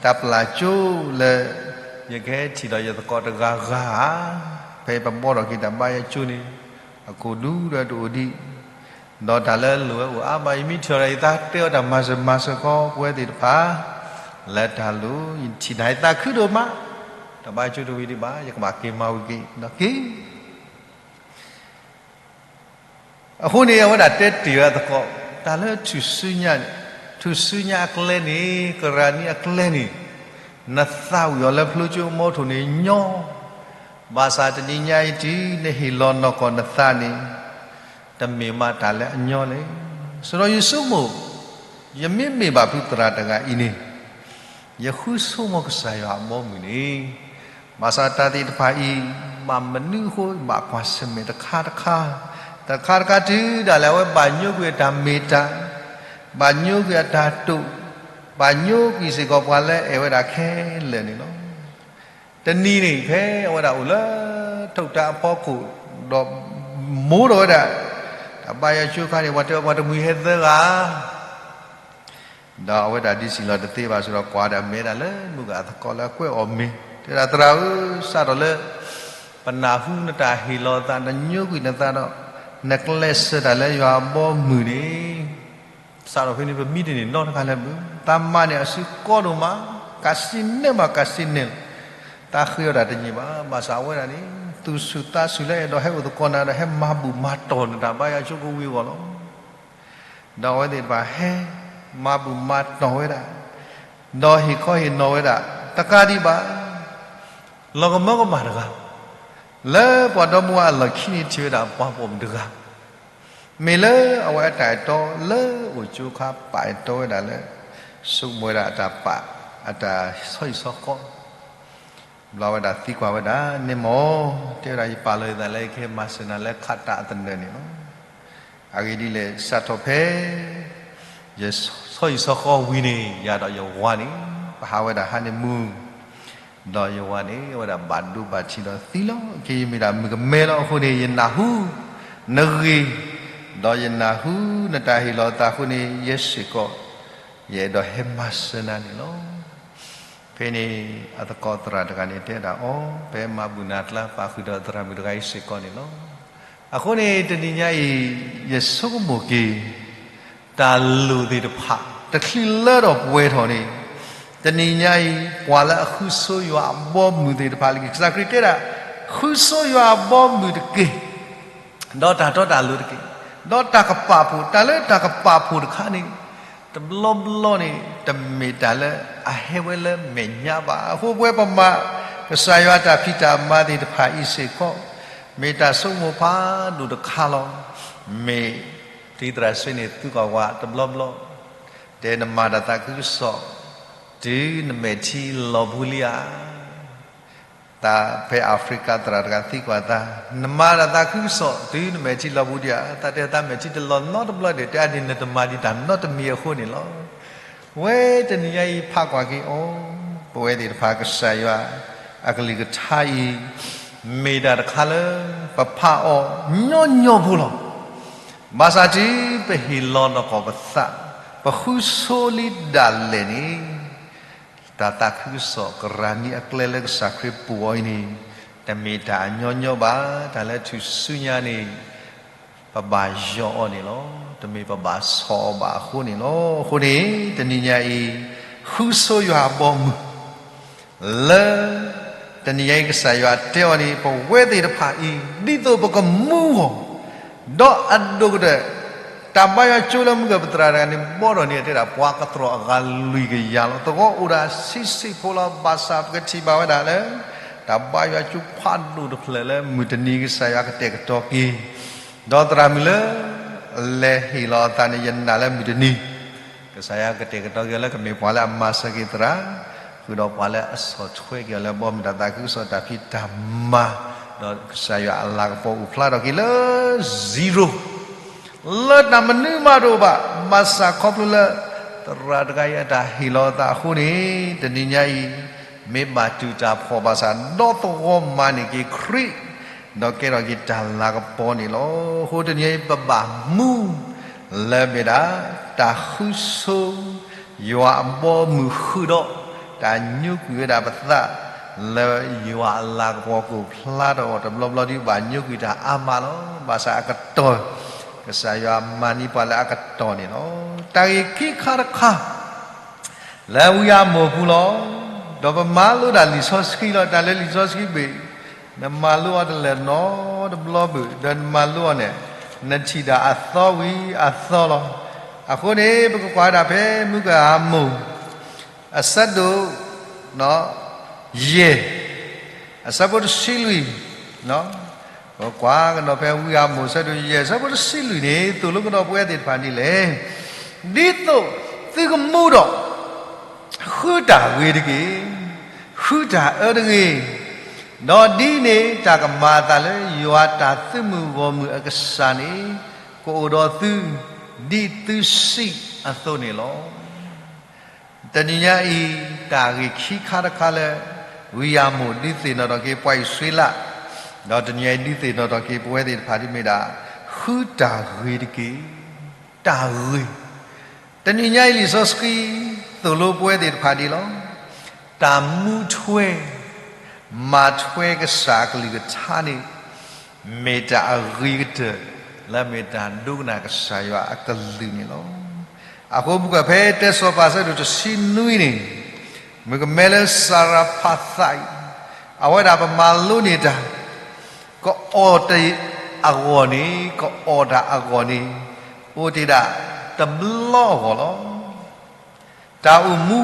တၢ်ပျၢ်ကၠိလၢ ယကဟဲထံၣ်ဒီးယသကိးတဂၤဂၤဧါ, ဖဲပဘီထီၣ်က့ၤတၢ်ဘါယွၤကၠိန့ၣ် အခိၣ်ဒူဒီးတအိၣ်ဒံး ဒီးတၢ်လၢလိၣ်ဝဲအိၣ်အါမး ယမ့ၢ်ထံၣ်အီၤဒီး ယသးတဲအီၤတၢ်မၤစၢၤမၤစၢၤကီ ပဝဲသ့ၣ်တဖၣ် လၢတၢ်လိၣ် ယထံၣ်နၤယသးခုဒိၣ်မး, တၢ်ဘါယွၤကၠိတဝံၤဒံးဘၣ် ယကဘၣ်က့ၤမၤဝံၤက့ၤဒီးက့ၤ အဃိန့ၣ် အဝဲဒၣ်တဲတ့ၢ်ဝဲအသကိး တၢ်လၢထူၣ်စုညါန့ၣ်, ထူၣ်စုညါအကျဲန့ၣ် ကရၢနံၤအကျဲန့ၣ် နသးဝံၣ်အီၤလၢဖျိကၠိအမီထိၣ်န့ၣ်ညီ, ဘၣ်ဆၣ်တနံၤညါအံၤတုၤနဟ့ၣ်လီၤနီၢ်ကီၢ်နသးန့ၣ် တမ့ၢ်မးတၢ်လၢအညီလဲၣ်. ဆိုတော့ယဆိကမိၣ် ယမ့မ့ၢ်ဘၣ်ဖုသရၣ်တဂၤအံၤန့ၣ် ယဃုဆိကမိၣ်ကစၢ်ယွၤအဘီအမုၢ်န့ၣ် ဘၣ်ဆၣ်တၢ်သ့ၣ်တဖၣ်အံၤ ဘၣ်မနုၤအဃိ ဘၣ်ကွၢ်ဆၢၣ်မဲာ်တခါတခါ, တခါတခါတုၤဒၣ်လဲာ်အဝဲဘၣ်ညိကွံာ်အတၢ်မ့ၢ်တၢ်, ဘၣ်ညိကွံာ်အတၢ်တိာ်, ဘၣ်ညိကွံာ်စ့ၢ်ကီးပှၤလၢအအဲၣ်ဝဲဒၣ်ခဲလၢာ်န့ၣ်လီၤ. တနံၤန့ၣ် ဖဲအဝဲဒၣ်အိၣ်လၢ ထုးတၢ်အဖီခိၣ် ဒီး မိၢ်ဒီးဝဲဒၣ် တၢ်ဘါယွၤကၠိခါန့ၣ် ပှၤတဲပှၤတမှံၤဟဲသၢဂၤ ဒီးအဝဲဒၣ်ဒ်စံၣ်လီၤတသ့ဘၣ် ဆိုတော့ ကွၢ်ဒၣ်မဲာ်ဒၣ်လၢမုၢ်ဂၢ်အသကိးလၢအကွဲးအီၣ်မ့ၤ တဲဒၣ်သရၣ်ဧၢ, စးထီၣ်လၢ ပနၢ်ဟူနတၢ်ဟ့ၣ်လီၤသး နညိကွံာ်နသးဒီး နကျဲးစၢးတၢ်လၢယွၤအဘီအမုၢ်န့ၣ် စးထီၣ်ဖဲန့ၣ် ပမံတန့ၢ်နီတခါလၢၤဘၣ်. တၢ်မၤန့ၣ်အစုကီဒိၣ်မး, ကးစံးနဲၣ်မး ကးစံးနဲၣ်လီၤ. သးဃ့အီၣ်တၢ်တန့ၢ်ဘၣ်. ဘၣ်ဆၣ်အဝဲဒၣ်န့ၣ် သူၣ်ဆူၣ်သးဆူၣ်လၢအဲၣ်ဒိးဟဲအိၣ်သကိးနၤဒီး ဟဲမၤဘူၣ်မၤတီၢ်နတၢ်ဘါယွၤကၠိကဝံၤအဂီၢ်လီၤ. ဒီးအဝဲသ့ၣ်တဖၣ်ဟဲမၤဘူၣ်မၤတီၢ်ဝဲဒၣ်, ဒီးဟ့ၣ်ခီဟ့ၣ်နီၤဝဲဒၣ်, တကးဒံးဘၣ် လီၤကမၢကမၣ်တဂၤ လၢပှၤဒီမါဝၤအလီၢ်ခံန့ၣ်ထံၣ်ဝဲဒၣ်ပှၤပိာ်မုၣ်တဂၤ မ့ၢ်လၢအဝဲအတၢ်အဲၣ်တီလၢအိၣ်ကၠိခါ ပာ်အဲၣ်တီဝဲဒၣ်လၢ ဆိကမိၣ်ဝဲဒၣ်အတၢ်ပာ် အတၢ်ဆီဟံၣ်ဆီဃီ ဘျီဝဲဒၣ်သံကွၢ်ဝဲဒၣ်, န့ၣ်မ့ၢ် တဲဝဲဒၣ် ယပာ်လီၤယသးလၢယကဟဲမၤစၢၤနၤလၢခးတၢ်အသနၢၣ်န့ၣ်လီၤ. အဂ့ၢ်ဒ်လဲၣ် စးထီၣ်ဖဲ ယဆီဟံၣ်ဆီဃီဝံၤန့ၣ် ယၤဒီးယဝၤန့ၣ် ပဟးဝဲဒၣ် honeymoon ဒီးယဝၤန့ၣ် အဝဲဒၣ်ဘၣ်ဒိဘၣ်ထံးဒီးသံလီၤ. က့ၤယမ့ၢ်ဒၣ်မုၣ်ကမဲလီၤ. အဃိန့ၣ် ယနၢ်ဟူ နဂ့ၢ်, ဒီးယနၢ်ဟူနတၢ်ဟ့ၣ်လီၤသးအဃိန့ၣ် ယဲစ့ၢ်ကီး ယအဲၣ်ဒိးဟဲမၤစၢၤနၤန့ၣ်လီၤ. ဖဲန့ၣ် အသကိးသရၣ်တဂၤန့ၣ် တဲဒၣ်အီၤ, ပဟဲမၤဘူၣ်နၤကျါ ပာ်ဃုာ်ဒီးသရၣ်မုၣ်တဂၤအံၤစ့ၢ်ကီးန့ၣ်လီၤ. အဃိန့ၣ် တနံၤညါအံၤ ယဆိကမိၣ်က့ၤ တၢ်လိၣ်သ့ၣ်တဖၣ် တချုးလၢထီၣ်ပှဲၤထီၣ်န့ၣ်, တနံၤညါအံၤ ပှၤလၢအဃုဆိယွၤအဘီအမုၢ်သ့ၣ်တဖၣ်လၢ ကစၢ်ခရံာ်တဲဒၣ် ဃုဆိယွၤအဘီအမုၢ်တက့ၢ်. ဒီးတၢ်တီတၢ်လိၤတက့ၢ်. ဒီးတၢ်ကပာ်ဖှိၣ်, တၢ်လၢတၢ်ကပာ်ဖှိၣ်တခါန့ၣ် တဘျီဘျီန့ၣ် တမ့ၢ်တၢ်လၢအဟဲဝဲလၢမဲာ်ညါဘၣ်. အဃိပဝဲပမၤ ကစၢ်ယွၤတၢ်ဖံးတၢ်မၤသ့ၣ်တဖၣ်အံၤစ့ၢ်ကီး မ့ၢ်တၢ်ဆိကမိၣ်ဖးဒိၣ်တခါလီၤ. မ့ၢ်တံၤသရၣ်စ့န့ၣ် သုကွၢ်ဝဲတဘျီဘျီ, တဲနမၤတၢ်သးခုကစီၣ် တုၤနမဲာ်ထံလီၤပူၤလံဧါ. သးဖဲအၤဖရံကၤသရၣ်တဂၤသံကွၢ်သး, နမၤတၢ်သးခုကစီၣ် တုၤနမဲာ်ထံလီၤပူၤဒံးဧါ. သးတဲသးမဲာ်ထံတလီၤနီတဘျီဒီး တဲအါဒ်နတမၤဒံးတၢ်နီတမံၤအဃိန့ၣ်လီၤ. ဝဲတနံၤညါအံၤဖးကွၢ်က့ၤအီၤ, ပဝဲသ့ၣ်တဖၣ်ကစၢ်ယွၤ အကလုၢ်ကထါအံၤ မ့ၢ်တၢ်တခါလၢ ပဖးအီၤညီညီဖိလီၤ. ဘၣ်ဆၣ်တုၤပဟ့ၣ်လီၤနီၢ်ကီၢ်ပသး, ပဃုဆိလံဒၣ်လဲာ်န့ၣ် တၢ်သးခုကစီၣ်ကရၢနံၤအကျဲလၢကစၢ်ခရံာ်ပူၤအီၤအံၤန့ၣ် တမ့ၢ်တၢ်အညီညီဘၣ်. တၢ်လၢထူၣ်စုညါန့ၣ် ပဘၣ်ယီၤအီၤန့ၣ်လီၤ. တမ့ၢ်ပဘၣ်ဆီၣ်အီၤဘၣ်အဃိန့ၣ်လီၤ. အဃိန့ၣ် တနံၤညါအံၤ ဃုဆိယွၤအဘီအမုၢ် လၢ တနံၤညါအံၤကစၢ်ယွၤတဲအီၤန့ၣ် ပဝဲသ့ၣ်တဖၣ်အံၤ ဒ်သိးပကမူအီၤ, ဒီးအဒိၣ်ကတၢၢ် တၢ်ဘါယွၤကၠိလၢမုၢ်ကပသရၣ်တဂၤန့ၣ် ဘီထီၣ်န့ၢ်အတဲဒၣ် ပှၤကတြီၢ်အဂၤလွံၢ်ကယၤလီၤ. သဝီအိၣ်ဒၣ်ဆံးဆံးဖိလီၤ. ဘၣ်ဆၣ်ပကထံၣ်ဘၣ်ဝဲဒၣ်လၢ တၢ်ဘါယွၤကၠိဖးဒိၣ်တဖျၢၣ်လၢမုၢ်တနံၤကစၢ်ယွၤကတဲာ်ကတီၤက့ၤ ဒီးသရၣ်မုၣ်လၢ အလဲၤဟ့ၣ်လီၤအသးန့ၣ် ယနာ်လၢမုၢ်တနံၤ ကစၢ်ယွၤကတဲာ်ကတီၤက့ၤအီၤလၢကမ့ၢ်ပှၤလၢအမၤစၢၤက့ၤသရၣ်, ဃုာ်ဒီးပှၤလၢအဆီၣ်ထွဲက့ၤအီၤလၢဘီမုၢ်တၢ်သးခုကစီၣ်တၢ်ဖံးတၢ်မၤ, ဒီးကစၢ်ယွၤအလၤကပီၤအိၣ်ဖျါထီၣ်က့ၤလၢ zero လၢတၢ်မနုၤမးတအိၣ်ဘၣ်. ဘၣ်ဆၣ်ခီဖျိလၢ သရၣ်တဂၤအံၤအတၢ်ဟ့ၣ်လီၤအသးအဃိန့ၣ် တနံၤညါအံၤ မ့ၢ်ဘၣ်တူၢ်တၢ်ဖှီၣ်ဘၣ်ဆၣ် ဒီသဝီမၤန့ၢ်က့ၤခရံာ် ဒီးကဲထီၣ်က့ၤတၢ်လၤကပီၤန့ၣ်လီၤ. အဃိတနံၤအံၤ ပဘၣ်မူ လၢမ့ၢ်ဒၣ် တၢ်ဃုဆိ ယွၤအဘီအမုၢ်ဃုာ်ဒီး တၢ်ညိကွံာ်ဝဲဒၣ်ပသး လၢယွၤအလၤကပီၤကအိၣ်ဖျါထီၣ်အီၤတဘျီဘျီဒ်ဘၣ်ညိကွံာ်တၢ်အါမးလီၤ. ဘၣ်ဆၣ်အကတီၢ် ကစၢ်ယွၤမၤန့ၢ်ပှၤလၢအကတီၢ်န့ၣ်လီၤ. တၢ်ဂ့ၢ်ခံခါတခါ လၢဝံအၤမိၣ်ပူၤလီၤ. ဒီးပမၤလိဒၣ်လံာ်စီဆှံလီၤ. တၢ်လၢလံာ်စီဆှံဘ့ၣ် နမၤလိအီၤတလဲၤနီတဘျီဘၣ်, ဒီးနမၤလိအီၤန့ၣ် နထံၣ်ဒၣ်အသီဝံၤအသီလီၤ. အဃိန့ၣ် ပကကွၢ်ဒၣ်ဖဲမုၢ်ကအၤမိၣ် အဆၢဒိၣ် ယဲၢ် အဆၢဖိတဆံလွံၢ်, ပကွၢ်ကဒီးဖဲဝံအၤမိၣ်အဆၢဒိၣ်ယဲၢ် အဆၢဖိတဆံလွံၢ်န့ၣ် သိၣ်လိကဒီးပဝဲသ့ၣ်တဖၣ်ဒ်လဲၣ်. ဒ်သိးသုကမူဒီး ဃုတၢ်ဂ့ၤတက့ၢ်, ဃုတၢ်အၢတဂ့ၤ, ဒီးဒ်န့ၣ် တၢ်ကမၤအသးလၢယွၤတၢ်သုးမုၢ်ဂီၢ်မုၢ်အကစၢ်န့ၣ် ကအိၣ်ဒီးသု ဒ်သုစံးအသိးန့ၣ်လီၤ. တနံၤညါအံၤ တၢ်ဂ့ၢ်ခံခါတခါလၢ ဝံအၤမိၣ်ဒုးသ့ၣ်နီၣ်ထီၣ်က့ၤပှၤအံၣ်စရ့လး, ဒီးတနံၤညါအံၤဒုးသ့ၣ်နီၣ်ထီၣ်က့ၤပဝဲသ့ၣ်တဖၣ်ဒ်မ့ၢ်ဒၣ် ဃုတၢ်ဂ့ၤတက့ၢ်, တၢ်ဂ့ၤ. တနံၤညါအံၤလံာ်စီဆှံ သိၣ်လိပဝဲသ့ၣ်တဖၣ်ဒ်လီၤ. တၢ်မူထွဲ မၤထွဲကစၢ်အကလုၢ်ကထါန့ၣ် မ့ၢ်တၢ်အဂ့ၤကတၢၢ် လၢမ့ၢ်တၢ်ဒိကနၣ်ကစၢ်ယွၤအကလုၢ်န့ၣ်လီၤ. အဃိပကွၢ်ဖဲတၢစီၤပၤအဆၢဒိၣ်တဆံနွံန့ၣ်, မုၣ်ကမဲလၢစၤရၤဖးသးအံၤ အဝဲဒၣ်ပမၤလိန့ၢ်တၢ်, ကအီၣ်တၢ်အဂီၢ်န့ၣ်, ကအီၣ်တၢ်အဂီၢ်န့ၣ်, အိၣ်တ့ၢ်ဒၣ်တဘျီအဂီၢ်လီၤ. တၢ်အိၣ်မူ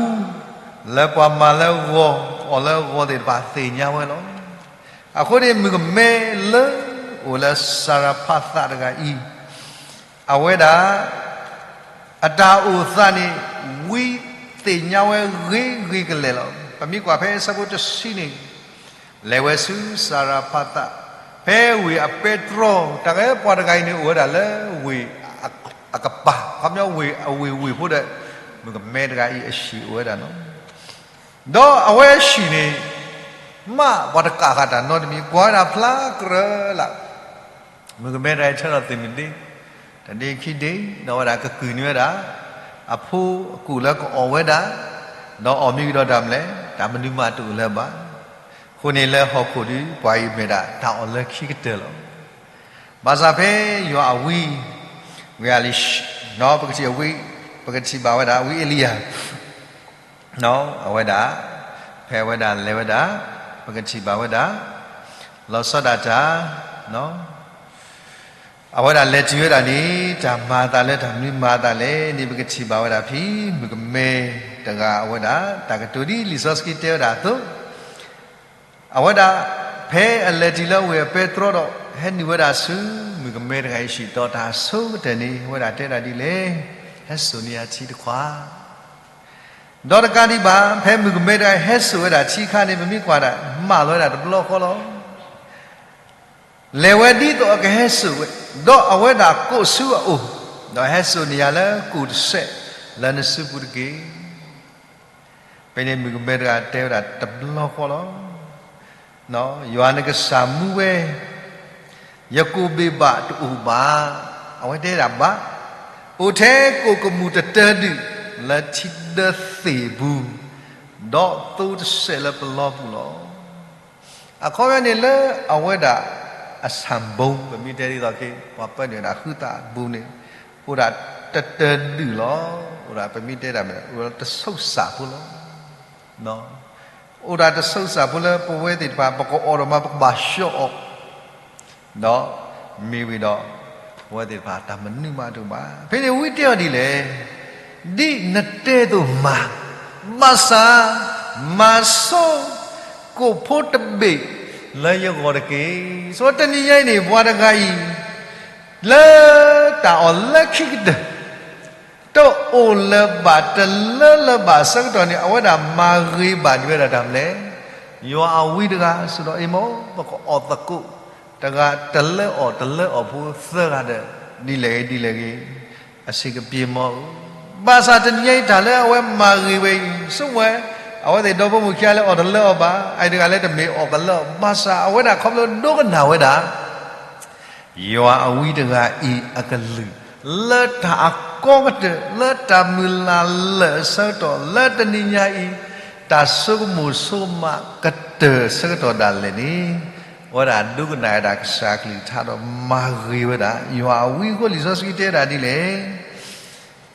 လၢပှၤမၤလၢဂီၤ, အီၣ်လၢဂီၤသ့ၣ်တဖၣ်သ့ၣ်ညါဝဲလီၤ. အဃိန့ၣ် မုၣ်ကမဲလၢအိၣ်လၢစၤရဖးသးတဂၤအံၤ, အဝဲဒၣ် အတၢ်အိၣ်သးန့ၣ် ဝံသ့ၣ်ညါဝဲဂ့ၤဂ့ၤကလဲာ်လီၤ. ပမ့ၢ်ကွၢ်ဖဲဆၢဖိတဆံန့ၣ်, လဲၤဝဲဆူစၤရဖးသး, ဖဲဝ့ၢ်အပဲတြီ, တၢ်ဂဲၤပှၤတဂၤအံၤန့ၣ် အိၣ်ဝဲဒၣ်လၢဝ့ၢ်အကပၤ, ခီပညီဝ့ၢ်အဝ့ၢ်ဝ့ၢ်ဖိဒီး မုၣ်ကမဲတဂၤအံၤအဟံၣ်အိၣ်ဝဲဒၣ်လီၤ. ဒီးအဝဲအဟံၣ်န့ၣ် မ့ၢ်ပှၤတကးဃာ်တၢ်နီတမံၤ, ကွၢ်ဝဲဒၣ်ဖျါကြၢးလၢ် မုၣ်ကမဲတဂၤအံၤဆၢထီၣ်သ့ၣ်မုၢ်ဒ့, တနံၤခံဒ့, ဒီးဝဲဒၣ်ကကုၢ်န့ၢ်ဝဲဒၣ် အဖိအကူၣ်လၢကအီၣ်ဝဲဒၣ်, ဒီးအီၣ်မ့ၢ်ကဒီးတၢ်မနုၤလဲၣ်, တၢ်မနုၤမးတအိၣ်လၢၤဘၣ်. အဃိန့ၣ်လၢဟီၣ်ခိၣ်ဒီး ပှၤအံၤမ့ၢ်ဒၣ်တၢ်အီၣ်လၢခံကတၢၢ်လီၤ. ဘၣ်ဆၣ်ဖဲယွၤအဝံ, ဝံအလံၤ, ပကထံၣ်အဝံ, ပကထံၣ်ဘၣ်ဝဲဒၣ်ဝံအ့လံယၤ အဝဲဒၣ်, ဖဲအဝဲဒၣ်လဲၤဝဲဒၣ်, ပကထံၣ်ဘၣ်ဝဲဒၣ် လီၤဆီဒၣ်တၢ်, အဝဲဒၣ်လဲၤတုၤဝဲဒၣ်န့ၣ် တၢ်မၤအသးလၢတၢ်မနုၤမၤအသးလဲၣ်န့ၣ် ပကထံၣ်ဘၣ်ဝဲဒၣ်ဖဲ မုၣ်ကမဲတဂၤအဝဲဒၣ် တၢ်ကတိၤဒ်လံာ်စီဆှံတဲဝဲဒၣ်အသိး, အဝဲဒၣ် ဖဲအလဲၤတုၤလၢဝ့ၢ်အပဲတြီဒီး ဟဲနုာ်ဝဲဒၣ်ဆူ မုၣ်ကမဲတဂၤအံၤအဟံၣ်ဒီး တၢ်အဆိကတၢၢ်န့ၣ် အဝဲဒၣ်တဲဒၣ်ဒ်လဲၣ်, ဟဲစိာ်န့ၢ်ယၤထံတခွး ဒီးတကးဒံးဘၣ် ဖဲမုၣ်ကမဲတဂၤအံၤဟဲစိာ်ဝဲဒၣ်ထံအခါန့ၣ် ပမ့ၢ်ကွၢ်ဒၣ် မၢလီၤဝဲဒၣ်တဘျီဃီလီၤ. လဲၤဝဲဒ်သိးအကဟဲစိာ်ဝဲ, ဒီးအဝဲဒၣ်ကိးဆူအအိၣ်, ဒီးဟဲစိာ်န့ၢ်ယၤလၢကူၣ်တစဲးလၢနစုပူၤတက့ၢ်. ဖဲန့ၣ်မုၣ်ကမဲတဂၤတဲဝဲဒၣ်တဘျီဃီလီၤ. ယွၤနကစၢ်မူဝဲ, ယကိၣ်ဘ့ၣ်ဘၣ်တအိၣ်ဘၣ်, အဝဲတဲဒၣ်ဘၣ်, အိၣ်ထဲကိၣ်ကမူၣ်တတၢဒုး လၢထံဒၢသ့ၣ်အပူၤ, ဒီးသိတစဲးလၢပလီပူၤလီၤ. အခီပညီန့ၣ်လၢအဝဲဒၣ်အဆၣ်ဘိ, ပမ့ၢ်တဲဒ်သိးက့ၤ ပှၤပၢနုာ်ဝဲဒၣ်ဟုသးအပူၤန့ၣ်, အိၣ်ဒၣ်တတၢဒုးလီၤ. အိၣ်ဒၣ်ပမ့ၢ်တဲဒၣ်မ့ၢ် အိၣ်ဒၣ်တဆိကစးဖိလီၤ. အိၣ်ဒၣ်တဆိကစးဖိလၢပဝဲသ့ၣ်တဖၣ် ပကအီၣ်ဒီးမး ပကဘၣ်ဆှီအီၣ်, ဒီးမ့ၢ်ဝံၤဒီး ပဝဲသ့ၣ်တဖၣ်တၢ်မနုၤမးတအိၣ်ဘၣ်. ဖဲန့ၣ်ဝံတဲအီၤဒ်လဲၣ်, ဒ်နတဲအသိးမၤ, ဘၣ်ဆၣ် မၤဆိ ကိၣ်ဖိတဘ့ၣ်လၢယဂီၢ်တက့ၢ်. ဆိတနံၤညါအံၤန့ၣ် ပှၤတဂၤအံၤ လၢတၢ်အီၣ်လၢခံကတၢၢ် တအိၣ်လၢၤဘၣ်တလၢလၢၤဘၣ်အဆၢကတီၢ်န့ၣ် အဝဲဒၣ်မၤဂ့ၤဘၣ်ဒံးဝဲဒၣ်တၢ်မနုၤလဲၣ်, ယွၤအဝံတဂၤ ဆိဒီးအ့ၣ်မိၢ် ပကအီၣ်သကိး တဂၤတလၢအီၣ်တလၢအီၣ်ဖိသၢဂၤဒီး ဒ်လဲၣ်ဂ့ၤဒ်လဲၣ်ဂ့ၤ အဆင်ကပြေမီၢ်ဧၢ. ဘၣ်ဆၣ်တနံၤညါအံၤတၢ်လၢအဝဲမၤဂ့ၤဝဲအံၤ ဆိဝဲ အဝဲသ့ၣ်ဒီဖိမိၢ်ခံဂၤလၢအီၣ်တလၢအီၣ်ဘၣ်, အအံၤတဂၤလၢတမ့ၢ်အီၣ်ကလၢအီၣ်, ဘၣ်ဆၣ်အဝဲဒၣ်ခီဖျိဒိကနၣ်ဝဲဒၣ် ယွၤအဝံတဂၤအံၤအကလုၢ်, လၢတၢ်အကီကတၢၢ် လၢတၢ်မုၢ်လၢ်လၢာ်အဆၢကတီၢ် လၢတနံၤညါအံၤ တၢ်ဆိကမိၣ်ဆိကမးကတၢၢ်ဆၢကတီၢ်ဒၣ်လဲာ်န့ၣ်, အဝဲဒၣ်ဒိကနၣ်ဝဲဒၣ်ကစၢ်အကလုၢ်ကထါဒီးမၤဂ့ၤဝဲဒၣ် ယွၤအဝံအဃိ လံာ်စီဆှံတဲဒၣ်ဒ်လဲၣ်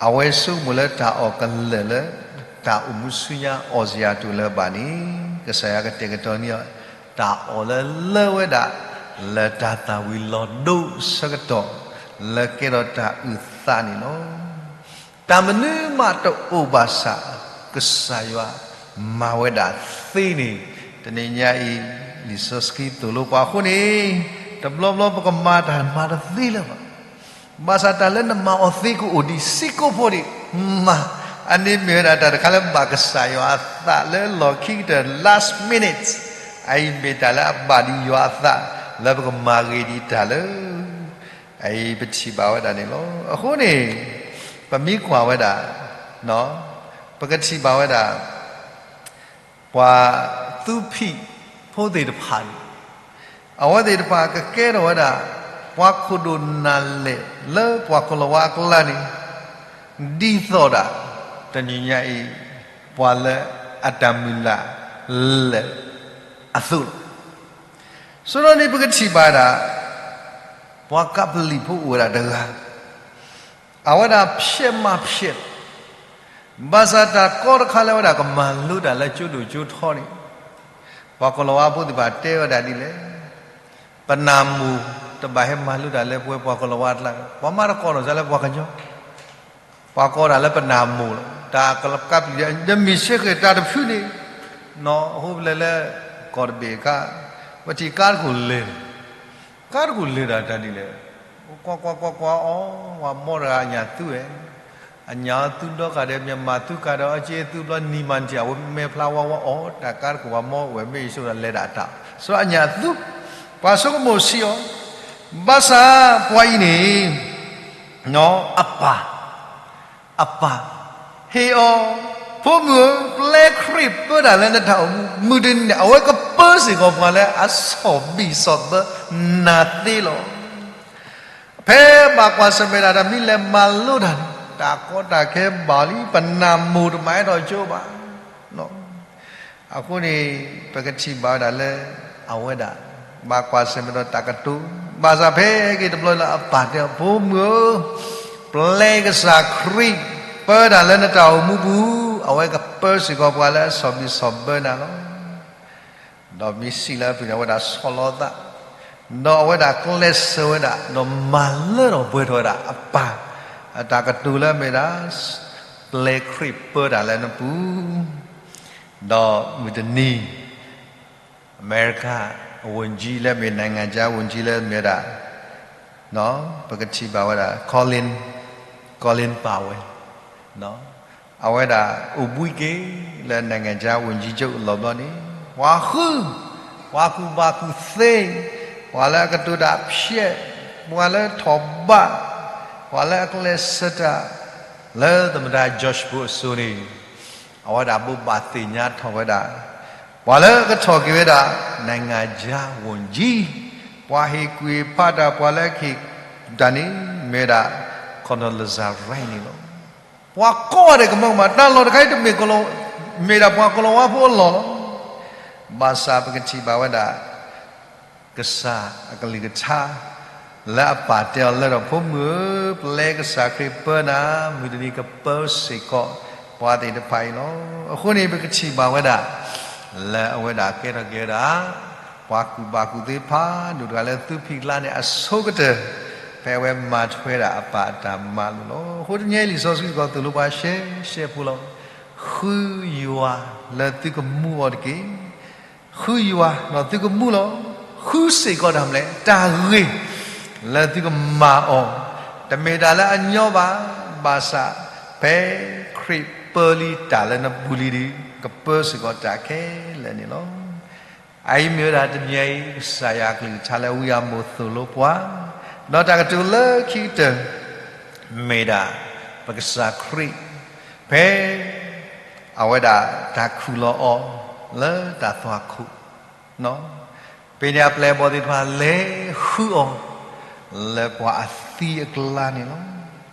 အဝဲဆိကမိၣ်လၢတၢ်အီၣ်ကလၢာ်လၢ တၢ်အိၣ်မူဆူညါအီၣ်စ့ၢ်အတအိၣ်လၢၤဘၣ်န့ၣ်, ကစၢ်ယွၤကတဲာ်ကတီၤန့ၢ်အီၤ တၢ်အီၣ်လၢလၢဝဲဒၣ် လၢတၢ်သၣ်ဝံၤလီၤဒိၣ်ဆၢကတီၢ် လၢကဲထီၣ်တၢ်အုၣ်သးန့ၣ်လီၤ. တၢ်မနုၤမးတအိၣ်ဘၣ်ဆၣ် ကစၢ်ယွၤမၤဝဲဒၣ်သ့န့ၣ်, တနံၤညါအံၤ လံာ်စီဆှံသိၣ်လိပှၤအဃိန့ၣ်, တဘျီဘျီပကမၤတၢ်မၤတသ့လၢၤဘၣ် ဘၣ်ဆၣ်တၢ်လၢနမၤအီၤသ့ကအိၣ်ဒံး စ့ၢ်ကီးဖိဒံး, မၤ, အန့ၣ်မ့ၢ်ဝဲဒၣ်တၢ်တခါလၢဘၣ်ကစၢ်ယွၤအသးလၢလီၢ်ခံကတၢၢ် last minute, အအံၤမ့ၢ်တၢ်လၢအဘၣ်ဒံးယွၤအသး လၢပကမၤဂ့ၤဒံးတၢ်လၢ အအံၤပထံၣ်ဘၣ်ဝဲဒၣ်န့ၣ်လီၤ. အဃိန့ၣ် ပမ့ၢ်ကွၢ်ဝဲဒၣ် ပကထံၣ်ဘၣ်ဝဲဒၣ် ပှၤသူဖံးဖိသ့ၣ်တဖၣ်န့ၣ်, အဝဲသ့ၣ်တဖၣ်ကကဲထီၣ်ဝဲဒၣ် ပှၤခိၣ်ဒိၣ်နၢ်လဲၢ်လၢပှၤကလီၤဝါအကျါန့ၣ်, ဒ်သိးဒၣ် တနံၤညါအံၤ ပှၤလၢအတၢ်မုၢ်လၢ်လၢာ်အသိးလီၤ. ဆိဒီးန့ၣ်ပကထံၣ်ဘၣ်ဒၣ် ပှၤကးပလံၣ်ဖိအိၣ်ဝဲဒၣ်တဂၤ အဝဲဒၣ်ဖျဲးမးဖျဲး, ဘၣ်ဆၣ်တၢ်ကီတခါလၢအဝဲဒၣ်ကမၤလိတၢ်လၢကၠိဒိၣ်ကၠိထီန့ၣ်, ပှၤကိၤလၤဝါဖိသ့ၣ်တဖၣ်တဲဝဲဒၣ်ဒ်လဲၣ်, ပနၢ်မိၣ်တဘၣ်ဟဲမၤလိတၢ်လၢပဝဲပှၤကိၤလၤဝါအကျါ, ပှၤမၤတကိးထီၣ်စ့ၢ်လၢပှၤကညီ, ပှၤကိးဒၣ်လၢပနၢ်မိၣ်လီၤ. တၢ်ကလကပျံၤဒီးမ့ၢ်ဆၢဃဲၤတၢ်တဖုန့ၣ်, နီၢ်အဟိပလဲၤလၢ ကီၢ်တဘ့ၣ်အခါ, ပထံၣ်ကါတခိၣ်လဲၤ, ကါတခိၣ်လဲၤတၢ်တၢ်ဒ်လဲၣ်, ကွၢ်ကွၢ်ကွၢ်ကွၢ်အီၤ, ပှၤမီတဂၤအညၣ်သူဝဲ, အညၣ်အီၤသူဒီကၢ်ဒီး မြန်မာသူကၢ်ဒီး အက့သူဘျီနံၤမၤတံၢ် အဝဲမဲာ်ဖျါဝါဝါအီၤ တၢ်ကါတခိၣ်ပှၤမီဝဲမ့ၢ်အံၤဆိဒီးလဲၤဒၣ်တၢ်, ဆိအညၣ်သူ, ပှၤဆိကမိၣ်ဆံးအီၤ, ဘၣ်ဆၣ်ပှၤအံၤန့ၣ် အပၢ်, အပၢ်, ဟ့ၣ်အီၤ, ဖိမုၣ်ဧၢ, ပျဲခရံာ်ပၢတၢ်လၢနတၢ်အိၣ်မူ, မုၢ်တနံၤန့ၣ် အဝဲကပၢစ့ၢ်ကီးပှၤလၢအဆီၣ်ဘံၣ်ဆီၣ်ဘၢနၤသ့လီၤ. ဖဲဘၣ်ကွၢ်ဆၢၣ်မဲာ်တၢ်တမံၤလဲၤမၤလိတၢ်န့ၣ် တၢ်ကီတၢ်ခဲဘၣ်လံ, ပနၢ်မိၣ်တမၤအဲၣ်ဒိးကၠိဘၣ်. အဃိန့ၣ် ပကထံၣ်ဘၣ်ဝဲဒၣ်လၢ အဝဲဒၣ် ဘၣ်ကွၢ်ဆၢၣ်မဲာ်ဒီးတၢ်ကတိၤ, ဘၣ်ဆၣ်ဖဲက့ၤတဘျီလၢအပၢ်တဲအီၤ ဖိမုၣ်ဧၢ, ပျဲကစၢ်ခရံာ် ပၢတၢ်လၢနတၢ်အိၣ်မူပူၤ, အဝဲကပၢစ့ၢ်ကီးပှၤလၢအဆီၣ်ဘံၣ်ဆီၣ်ဘၢနၤလီၤ. ဒီးမ့ၢ်စံးလၢအပူၤန့ၣ် အဝဲဒၣ်ဆီၣ်လီၤအသး, ဒီးအဝဲဒၣ်ကျဲးစၢးဝဲဒၣ် ဒီးမၤလၢထီၣ်ပှဲၤထီၣ်ဝဲဒၣ်အပၢ် အတၢ်ကတိၤလၢအမ့ၢ်ဒၣ် ပျဲခရံာ်ပၢတၢ်လၢနပူၤ, ဒီးမုၢ်တနံၤ အမဲရကၤ ဝန်ကြီး လၢအမ့ၢ် နိုင်ငံခြား ဝန်ကြီး လၢအမ့ၢ်ဝဲဒၣ် ပကထံၣ်ဘၣ်ဝဲဒၣ် Colin, Colin Powell အဝဲဒၣ်အိၣ်ဘှံးက့ၤလၢ နိုင်ငံခြား ဝန်ကြီးချုပ် အလီၢ်ဘျီန့ၣ် ပှၤဃု, ပှၤကူၣ်ဘၣ်ကူၣ်သ့, ပှၤလၢအကတိၤတၢ်ဖျဲး, ပှၤလၢထီၣ်ဘး, ပှၤလၢအကျဲးစၢးတၢ် လၢသမ္မတ George Bush အစိၤန့ၣ် အဝဲဒၣ်ဘိးဘၣ်သ့ၣ်ညါထီၣ်ဝဲဒၣ် ပှၤလၢအကထီၣ်က့ၤဝဲဒၣ် နိုင်ငံခြား ဝန်ကြီး, ပှၤဟ့ၣ်ကူၣ်ဟ့ၣ်ဖးတၢ် ပှၤလၢအကဟ့ၣ်တၢ်န့ၣ် မ့ၢ်ဝဲဒၣ် Condoleezza Rice န့ၣ်လီၤ. ပှၤကိးဂၤဒဲးကမၢကမၣ် တၢ်လီၢ်တခါအံၤတမ့ၢ် မ့ၢ်ဒၣ်ပှၤကိၤလၤဝါဖိအလီၢ်လီၤ. ဘၣ်ဆၣ်ပကထံၣ်ဘၣ်ဝဲဒၣ် ကစၢ်အကလုၢ်ကထါ လၢအပၢ်တဲအီၤလၢထီၣ် ဖိမုၣ်ဧၢ, ပျဲကစၢ်ခရံာ်ပၢနၤ, မုၢ်တနံၤကပၢစ့ၢ်ကီး ပှၤသ့ၣ်တဖၣ်အံၤလီၤ. အဃိန့ၣ် ပကထံၣ်ဘၣ်ဝဲဒၣ် လၢအဝဲဒၣ်ကဲထီၣ်က့ၤဝဲဒၣ် ပှၤကူၣ်ဘၣ်ကူၣ်သ့ဖးဒိၣ်တဂၤလၢသူဖံးကျါန့ၣ် အဆိကတၢၢ် ဖဲအဝဲမၤထွဲဒၣ်အပၢ်အတၢ်မၤလိာ်လီၤ. အဃိတနံၤအံၤ လံာ်စီဆှံစ့ၢ်ကီးသိၣ်လိပှၤရှဲရှဲဖိလီၤ. ဃုယွၤလၢသုကမူအီၤတက့ၢ်. ဃုယွၤဒီးသုကမူလီၤ. ဃုစ့ၢ်ကီးတၢ်မနုၤလဲၣ်, တၢ်ဂ့ၤ လၢသုကမၤအီၤ, တမ့ၢ်တၢ်လၢအညီဘၣ်, ဘၣ်ဆၣ် ဖဲခရံာ်ပၢလံတၢ်လၢနပူၤလံဒီး ကပၢစ့ၢ်ကီးတၢ်ခဲလၢာ်န့ၣ်လီၤ. အအံၤမ့ၢ်ဝဲဒၣ်တနံၤအံၤ ကစၢ်ယွၤအကလုၢ်ကထါလၢဝံအၤမိၣ်သိၣ်လိပှၤ, ဒီးတၢ်ကတိၤလၢခံကတၢၢ် မ့ၢ်ဒၣ် ပကစၢ်ခရံာ် ဖဲ အဝဲဒၣ်တၢ်ခူၣ်လီၤအီၤ လၢတၢ်သွၣ်ခိၣ် ဖဲန့ၣ်အပျဲၢ်အဘီၣ်သ့ၣ်တဖၣ် လဲၤဃုအီၤ လၢပှၤအသံအကျါန့ၣ်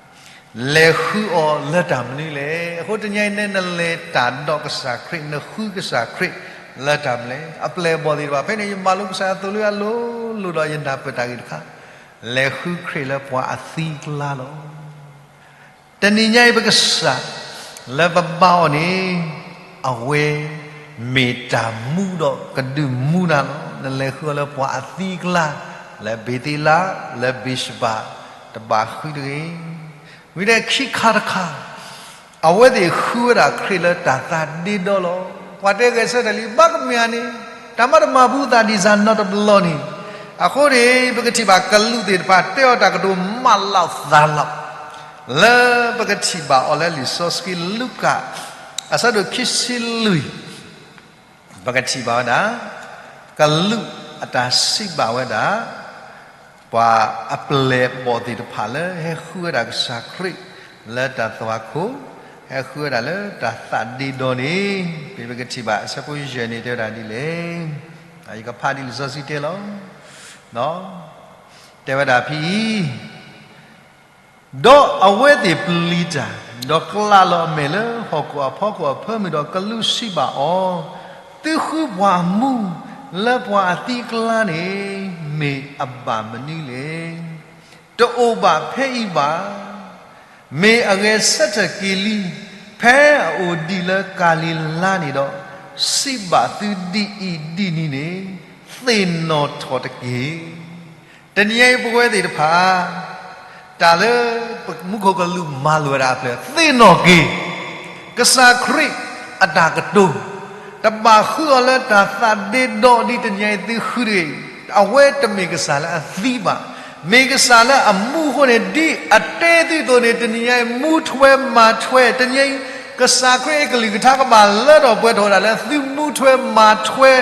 လီၤ. လဲၤဃုအီၤလၢတၢ်မနုၤလဲၣ်. အဃိတနံၤအံၤန့ၣ် နလဲၤတၢ်ဒီးကစၢ်ခရံာ် နဃုကစၢ်ခရံာ်လၢတၢ်မနုၤလဲၣ်. အပျဲၢ်အဘီၣ်သ့ၣ်တဖၣ် ဖဲန့ၣ်ယမၤလိကစၢ်ယွၤသိၣ်လိအလိၤလိၤဒီးယနၢ်ပၢၢ်တၢ်ဂ့ၢ်တခါ, လဲၤဃုခရံာ်လၢပှၤအသံအကျါလီၤ. တနံၤညါအံၤပကစၢ် လၢပဘါအီၤန့ၣ် အဝဲ မ့ၢ်တၢ်မူဒီးကဒုးမူနၤလီၤ. နလဲၤဃုအီၤလၢပှၤအသံအကျါ, လၢဘ့ၤသ့လး, လၢဘ့ၤၡဘၤ, တဘၣ်ဃုတဂ့ၤ. ဝံၤဒီးခံခါတခါ အဝဲသ့ၣ်ဃုဝဲဒၣ်ခရံာ်လၢတၢ်သးဒ့ဒီလီၤ. ပှၤတဲဂဲၤဆၢထၢၣ်လံ ဘၣ်ကမ့ၢ်ဧါန့ၣ် တၢ်မၤတမၤဘူးသးဒံးစၢ်နီတဘျီန့ၣ်. အဃိန့ၣ် ပကထံၣ်ဘၣ်ကလူးသ့ၣ်တဖၣ် တဲအီၤတၢ်ကတိၤမးလီၤသးလီၤ. လၢပကထံၣ်ဘၣ်အီၤလၢလံာ်စီဆှံလူၤကၣ် အဆၢဒိၣ်ခံဆံလွံၢ် ပကထံၣ်ဘၣ်ဝဲဒၣ် ကလူးအတၢ်စံးဘၣ်ဝဲဒၣ် ပှၤအပျဲၢ်အဘီၣ်သ့ၣ်တဖၣ်လၢ ဟဲဃုဝဲဒၣ်ကစၢ်ခရံာ်လၢတၢ်သွၣ်ခိၣ်, ဟဲဃုဝဲဒၣ်လၢတၢ်သးဒ့ဒီန့ၣ်, ပကထံၣ်ဘၣ်အဆၢဖိယဲၢ်န့ၣ်တဲဝဲဒၣ်ဒ်လဲၣ်. ယကဖးဒ်လံာ်စီဆှံတဲလီၤ. တဲဝဲဒၣ်ဖဲအံၤ ဒီးအဝဲသ့ၣ်ပျံၤတၢ်, ဒီးကျးလီၤအမဲာ်လၢဟီၣ်ခိၣ်အဖီခိၣ်အဖၢမုၢ်ဒီးကလူးစံးဘၣ်အီၤ, သုဃုပှၤမူလၢပှၤအသံအကျါန့ၣ် မ့ၢ်အဘၣ်မနုၤလဲၣ်. တအိၣ်ဘၣ်ဖဲအံၤဘၣ်. မ့ၢ်အဂဲၤဆၢထၢၣ်က့ၤလံ, ဖဲအအိၣ်ဒံးလၢကၤလံၤလါန့ၣ်ဒီး, စံးဘၣ်သုဒ်အံၤဒ်နံၤန့ၣ်, သ့ၣ်နီၣ်ထီၣ်တက့ၢ်. တနံၤအံၤပဝဲသ့ၣ်တဖၣ် တၢ်လၢပမူခိၣ်ကလူးမၤလိာ်ဝဲဒၣ်အဖျၢၣ် သ့ၣ်နီၣ်က့ၤ ကစၢ်ခရံာ်အတၢ်ကတိၤ, တဘၣ်ဃုအီၤလၢတၢ်သးဒ့ဒီဒံး တနံၤအံၤသုဃုတဂ့ၤ. အဝဲတမ့ၢ်ကစၢ်လၢအသံဘၣ်, မ့ၢ်ကစၢ်လၢအမူအဃိန့ၣ် ဒ်အတဲသုအသိးန့ၣ် တနံၤအံၤမူထွဲမၤထွဲ, တနံၤအံၤ ကစၢ်ခရံာ်အကလုၢ်ကထါကဘၣ်လၢထီၣ်ပှဲၤထီၣ်ဝဲဒၣ်လၢသုမူထွဲမၤထွဲ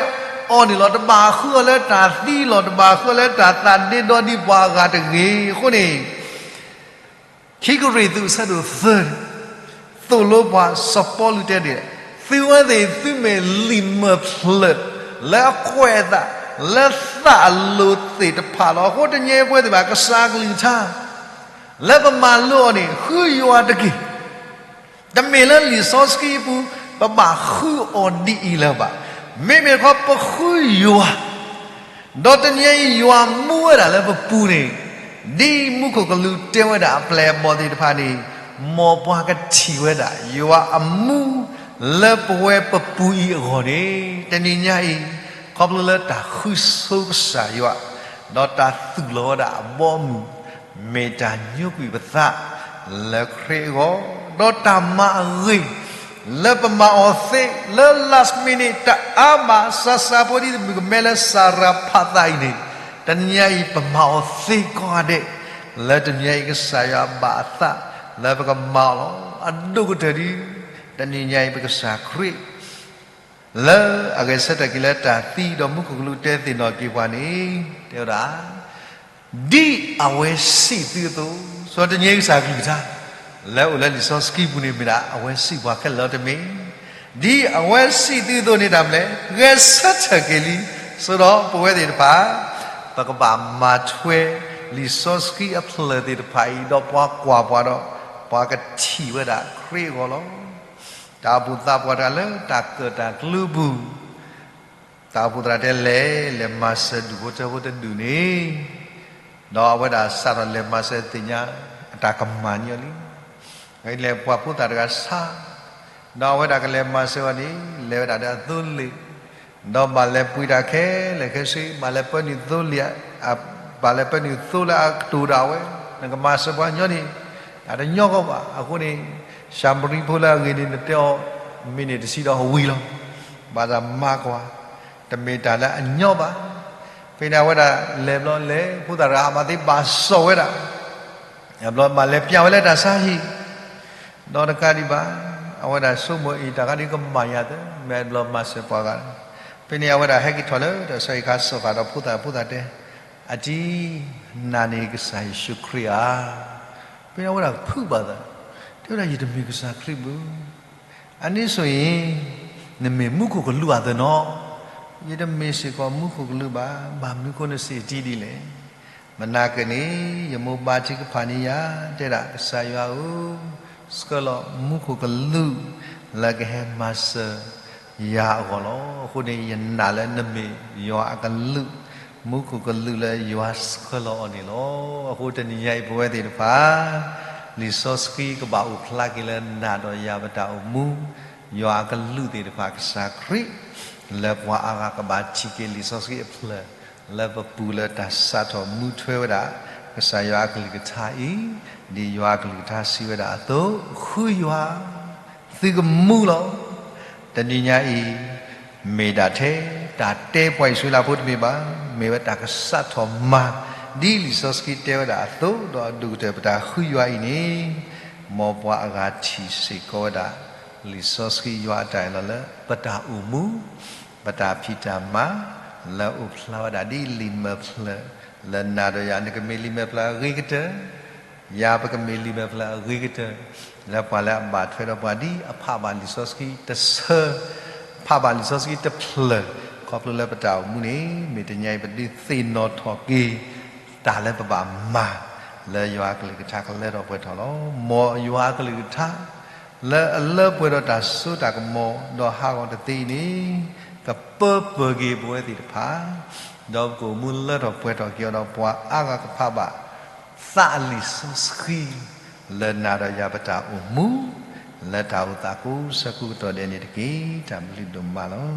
အီၤန့ၣ်လီၤ. တဘၣ်ဃုအီၤလၢတၢ်သံလီၤ, တဘၣ်ဃုအီၤလၢတၢ်သးဒ့ဒီဒံးပှၤအဂၤတဂ့ၤ. အဃိန့ၣ် ခံကရံၣ်သူးအဆၢဒိၣ်သၢန့ၣ် သိၣ်လိပှၤစီၤပီလူးတဲဒ်လဲၣ်, သုဝဲသ့ၣ်သုမ့ၢ်လံာ်မၢၢ်ဖျၢၣ် လၢအကွဲးအသး လၢသးအလိၤသ့ၣ်တဖၣ်လီၤ. အဃိတနံၤအံၤပဝဲသ့ၣ်တဖၣ် ကစၢ်ကလုၢ်ကထါ လၢပမၤလိအီၤန့ၣ် ဃုယွၤတက့ၢ်. တမ့ၢ်လၢလံာ်စီဆှံအပူၤ ပဘၣ်ဃုအီၤဒ်အံၤလၢၤဘၣ်. မ့မ့ၢ်တခီ ပဃုယွၤ ဒီးတနံၤအံၤယွၤမူဝဲဒၣ်လၢပပူၤန့ၣ်, ဒ်မူခိၣ်ကလူးတဲဝဲဒၣ်အပျဲၢ်အဘီၣ်သ့ၣ်တဖၣ်န့ၣ်, မ်ပှၤကထံၣ်ဝဲဒၣ် ယွၤအမူလၢပဝဲပပူၤအံၤအဂီၢ်န့ၣ်, တနံၤညါအံၤ ခီဖျိလၢတၢ်ဃုဆိကစၢ်ယွၤ, ဒီးတၢ်သူၣ်လီၤဝဲဒၣ်အဘီအမုၢ်, မ့ၢ်တၢ်ညိကွံာ်ပသးလၢခရံာ်အဂီၢ်, ဒီးတၢ်မၤအဂ့ၤ လၢပမၤအီၤသ့လၢ last minute တအါဘၣ် စၤစၤဖိဒ်မုၣ်ကမဲလၢစၤရၤဖးသးအံၤန့ၣ်, တနံၤညါအံၤ ပမၤအီၤသ့ကိးဂၤဒဲး, လၢတနံၤညါအံၤ ကစၢ်ယွၤဘၣ်အသးလၢပကမၤအီၤလီၤ. အဒိၣ်ကတၢၢ်ဒ် တနံၤညါအံၤ ပကစၢ်ခရံာ် လၢအဂဲၤဆၢထၢၣ်က့ၤလၢတၢ်သံဒီးမူခိၣ်ကလူးတဲသ့ၣ်နီၣ်က့ၤပှၤန့ၣ်, တဲဝဲဒၣ် ဒ်အဝဲစံးသုအသိး, စီၤတနံၤအံၤကစၢ်ကလုၢ်ကထါ လၢအိၣ်လၢလံာ်စီဆှံပူၤန့ၣ် မ့ၢ်ဒၣ်အဝဲစံးပှၤခဲလၢာ်လီၤတမ့ၢ်, ဒ်အဝဲစံးသုအသိးန့ၣ်တၢ်မနုၤလဲၣ်, ဂဲၤဆၢထၢၣ်က့ၤလံ, ဆိဒီးပဝဲသ့ၣ်တဖၣ် ပကဘၣ်မၤထွဲလံာ်စီဆှံအဖျၢၣ်သ့ၣ်တဖၣ်အံၤ ဒီးပှၤကွၢ်ပှၤဒီး ပှၤကထံၣ်ဝဲဒၣ်ခရံာ်အဂီၢ်လီၤ. တၢ်အိၣ်ဖှိၣ်သးပှၢ်တဂၤလၢတၢ်ကၢၣ်တၢ်ကျူပူၤ တၢ်အိၣ်ဖှိၣ်သရၣ်တဲလဲၣ်, လဲၤမၤစၢၤဒူၣ်ဖိထၢဖိတဒူၣ်န့ၣ်, ဒီးအဝဲဒၣ်စးထီၣ်လဲၤမၤစၢၤသ့ၣ်ညါအတၢ်ကမၣ်န့ၢ်အီၤလံ. လဲၤပှၤဖိသၣ်တဂၤဆါ, ဒီးအဝဲဒၣ်ကလဲၤမၤစၢၤဝဲန့ၣ် လဲၤဝဲဒၣ်ဒီးအသိလ့ၣ်, ဒီးဘၣ်လဲၤပှ့ၤတၢ်ခဲလၢာ်ခဲဆ့, ဘၣ်လဲၤပၢနုာ်သိလ့ၣ်, ဘၣ်လဲၤပၢနုာ်သိလၢအကတိၤဒၣ်ဝဲ, နကမၤစၢၤပှၤကညီန့ၣ် တၢ်တညီဃီဘၣ်. အဃိန့ၣ် ၡၤမရံဖိလၢအဂ့ၤန့ၣ် နတဲအီၤ မံးနံးတဆံဒီးဝံၤလီၤ. ဘၣ်သးမၤကွၢ်, တမ့ၢ်တၢ်လၢအညီဘၣ်. ဖဲန့ၣ်အဝဲဒၣ်လဲၤဘျီလဲၤ ဖိသၣ်တဂၤအမၤသ့ဘၣ်စီၣ်ဝဲဒၣ်, ဘျီဘၣ်လဲၤပျၢ်ဝဲလၢတၢ်ဆါဟံၣ်, ဒီးတကးဒံးဘၣ် အဝဲဒၣ်ဆိကမိၣ်အံၤ တၢ်ခါဒ်ကမၤယၤသၢ, မ့ၢ်ဘျီမၤစၢၤပှၤဂၤ, ဖဲန့ၣ်အဝဲဒၣ်ဟဲက့ၤထီၣ်လၢတၢ်ဆါဟံၣ်ခါ စီၣ်ဃာ်ဒီးဖိသၣ်, ဖိသၣ်တဲ, အတံၤ, နၤန့ၣ်ကစၢ်ယ့ၣ်ၡူးခရံာ်ဧါ. ဖဲန့ၣ်အဝဲဒၣ်ဖုးဘၣ်သး, တဲဝဲဒၣ် ယတမ့ၢ်ကစၢ်ခရံာ်ဘၣ်. အန့ၣ်ဆိၣ်အံၤ နမ့ၢ်မူခိၣ်ကလူးအသိးနီၤ. ယတမ့ၢ်စ့ၢ်ကီးမူခိၣ်ကလူးဘၣ်, ဘၣ်မနုၤအဃိနစံးတံၢ်ဒ်လဲၣ်. မနၤက့န့ၣ် ယမိၢ်ဘါထုကဖၣ်န့ၢ်ယၤ, တဲဒၣ်ကစၢ်ယွၤဧၢ, ဆှၢလီၤမူခိၣ်ကလူး လၢကဟဲမၤစၢၤယၤအဂီၢ်လီၤ. အဃိန့ၣ် ယနာ်လၢနမ့ၢ်ယွၤအကလူး, မူခိၣ်ကလူးလၢယွၤဆှၢလီၤအီၤန့ၣ်လီၤ. အဃိတနံၤညါအံၤ ပဝဲသ့ၣ်တဖၣ် လံာ်စီဆှံကဘၣ်အိၣ်ဖျါက့ၤလၢနၤဒီးယၤပတၢ်အိၣ်မူ, ယွၤအကလူးသ့ၣ်တဖၣ် ကစၢ်ခရံာ် လၢပှၤအါဂၤကဘၣ်ထံၣ်က့ၤလံာ်စီဆှံအဖျၢၣ် လၢပပူၤလၢတၢ်စးထီၣ်မူထွဲဝဲဒၣ် ကစၢ်ယွၤအကလုၢ်ကထါအံၤ, ဒ်ယွၤအကလုၢ်ကထါစံးဝဲဒၣ်အသိး, ဃုယွၤ သုကမူလီၤ. တနံၤညါအံၤ မ့ၢ်ဒၣ်ထဲတၢ်တဲပှၤအံၣ်စရ့လးဖိတမ့ၢ်ဘၣ်, မ့ၢ်ဝဲတၢ်ကစးထီၣ်မၤ ဒ်လံာ်စီဆှံတဲဝဲဒၣ်အသိး, ဒီးအဒိၣ်ကတၢၢ်ပတၢ်ဃုယွၤအံၤန့ၣ်, မ်ပှၤအဂၤထံၣ်စ့ၢ်ကီးဝဲဒၣ် လံာ်စီဆှံယွၤအတၢ်အၢၣ်လီၤလၢပတၢ်အိၣ်မူ, ပတၢ်ဖံးတၢ်မၤ လၢအိၣ်ဖျါဝဲဒၣ်ဒ်လံာ်မဲာ်ဖျၢၣ်, လၢနၤဒီးယၤ နကမ့ၢ်လံာ်မဲာ်ဖျၢၣ်အဂ့ၤကတၢၢ် ယၤပကမ့ၢ်လံာ်မဲာ်ဖျၢၣ်အဂ့ၤကတၢၢ်, လၢပှၤလၢအဘၣ်ထွဲဒီးပှၤဒ်အဖးဘၣ်လံာ်စီဆှံတဆၢ, ဖးဘၣ်လံာ်စီဆှံတဖျၢၣ်, ခီဖျိလၢပတၢ်အိၣ်မူန့ၣ် မ့ၢ်တနံၤအံၤပဒုးသ့ၣ်နီၣ်ထီၣ်က့ၤ တၢ်လၢပဘၣ်မၤ လၢယွၤအကလုၢ်ကထါကလၢထီၣ်ပှဲၤထီၣ်လီၤ. မ်ယွၤအကလုၢ်ကထါ လၢအလၢပှဲၤဒီးတၢ်စိတၢ်ကမီၤ ဒီးဟးဂီၤတသ့အံၤန့ၣ် ကပၢပၢၢ်က့ၤပဝဲသ့ၣ်တဖၣ်, ဒီးပကအိၣ်မူလၢထီၣ်ပှဲၤထီၣ်က့ၤအီၤဒီးပှၤအါဂၤကဖးဘၣ် သးလံာ်စီဆှံ လၢနၤဒီးယၤပတၢ်အိၣ်မူ လၢတၢ်အိၣ်သးကိးဆၢကိးကတီၢ်ဒဲးန့ၣ်တက့ၢ်. တၢ်ဘျုးဒိၣ်မးလီၤ.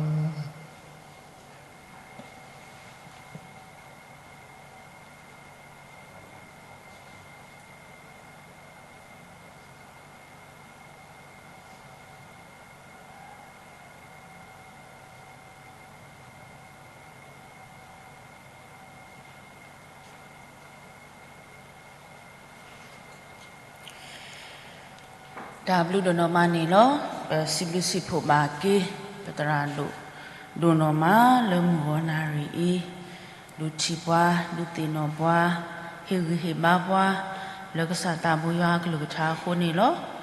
တၢ်ဘျုးဒိၣ်နီၢ်မးန့ၣ်လီၤ. ပစံးဘျုးစံးဖှိၣ်ဘၣ်က့ၤ ပသရၣ်ဒိၣ် ဒိၣ်နီၢ်မးလၢမုၢ်ဂီၤနၣ်ရံၣ်အံၤ, ဒုးထံၣ်ပှၤ, ဒုးသ့ၣ်နီၣ်ပှၤ, ဟ့ၣ်ဂံၢ်ဟ့ၣ်ဘါပှၤ လၢကစၢ်သးဘိယွၤအကလုၢ်ကထါအဃိန့ၣ်လီၤ.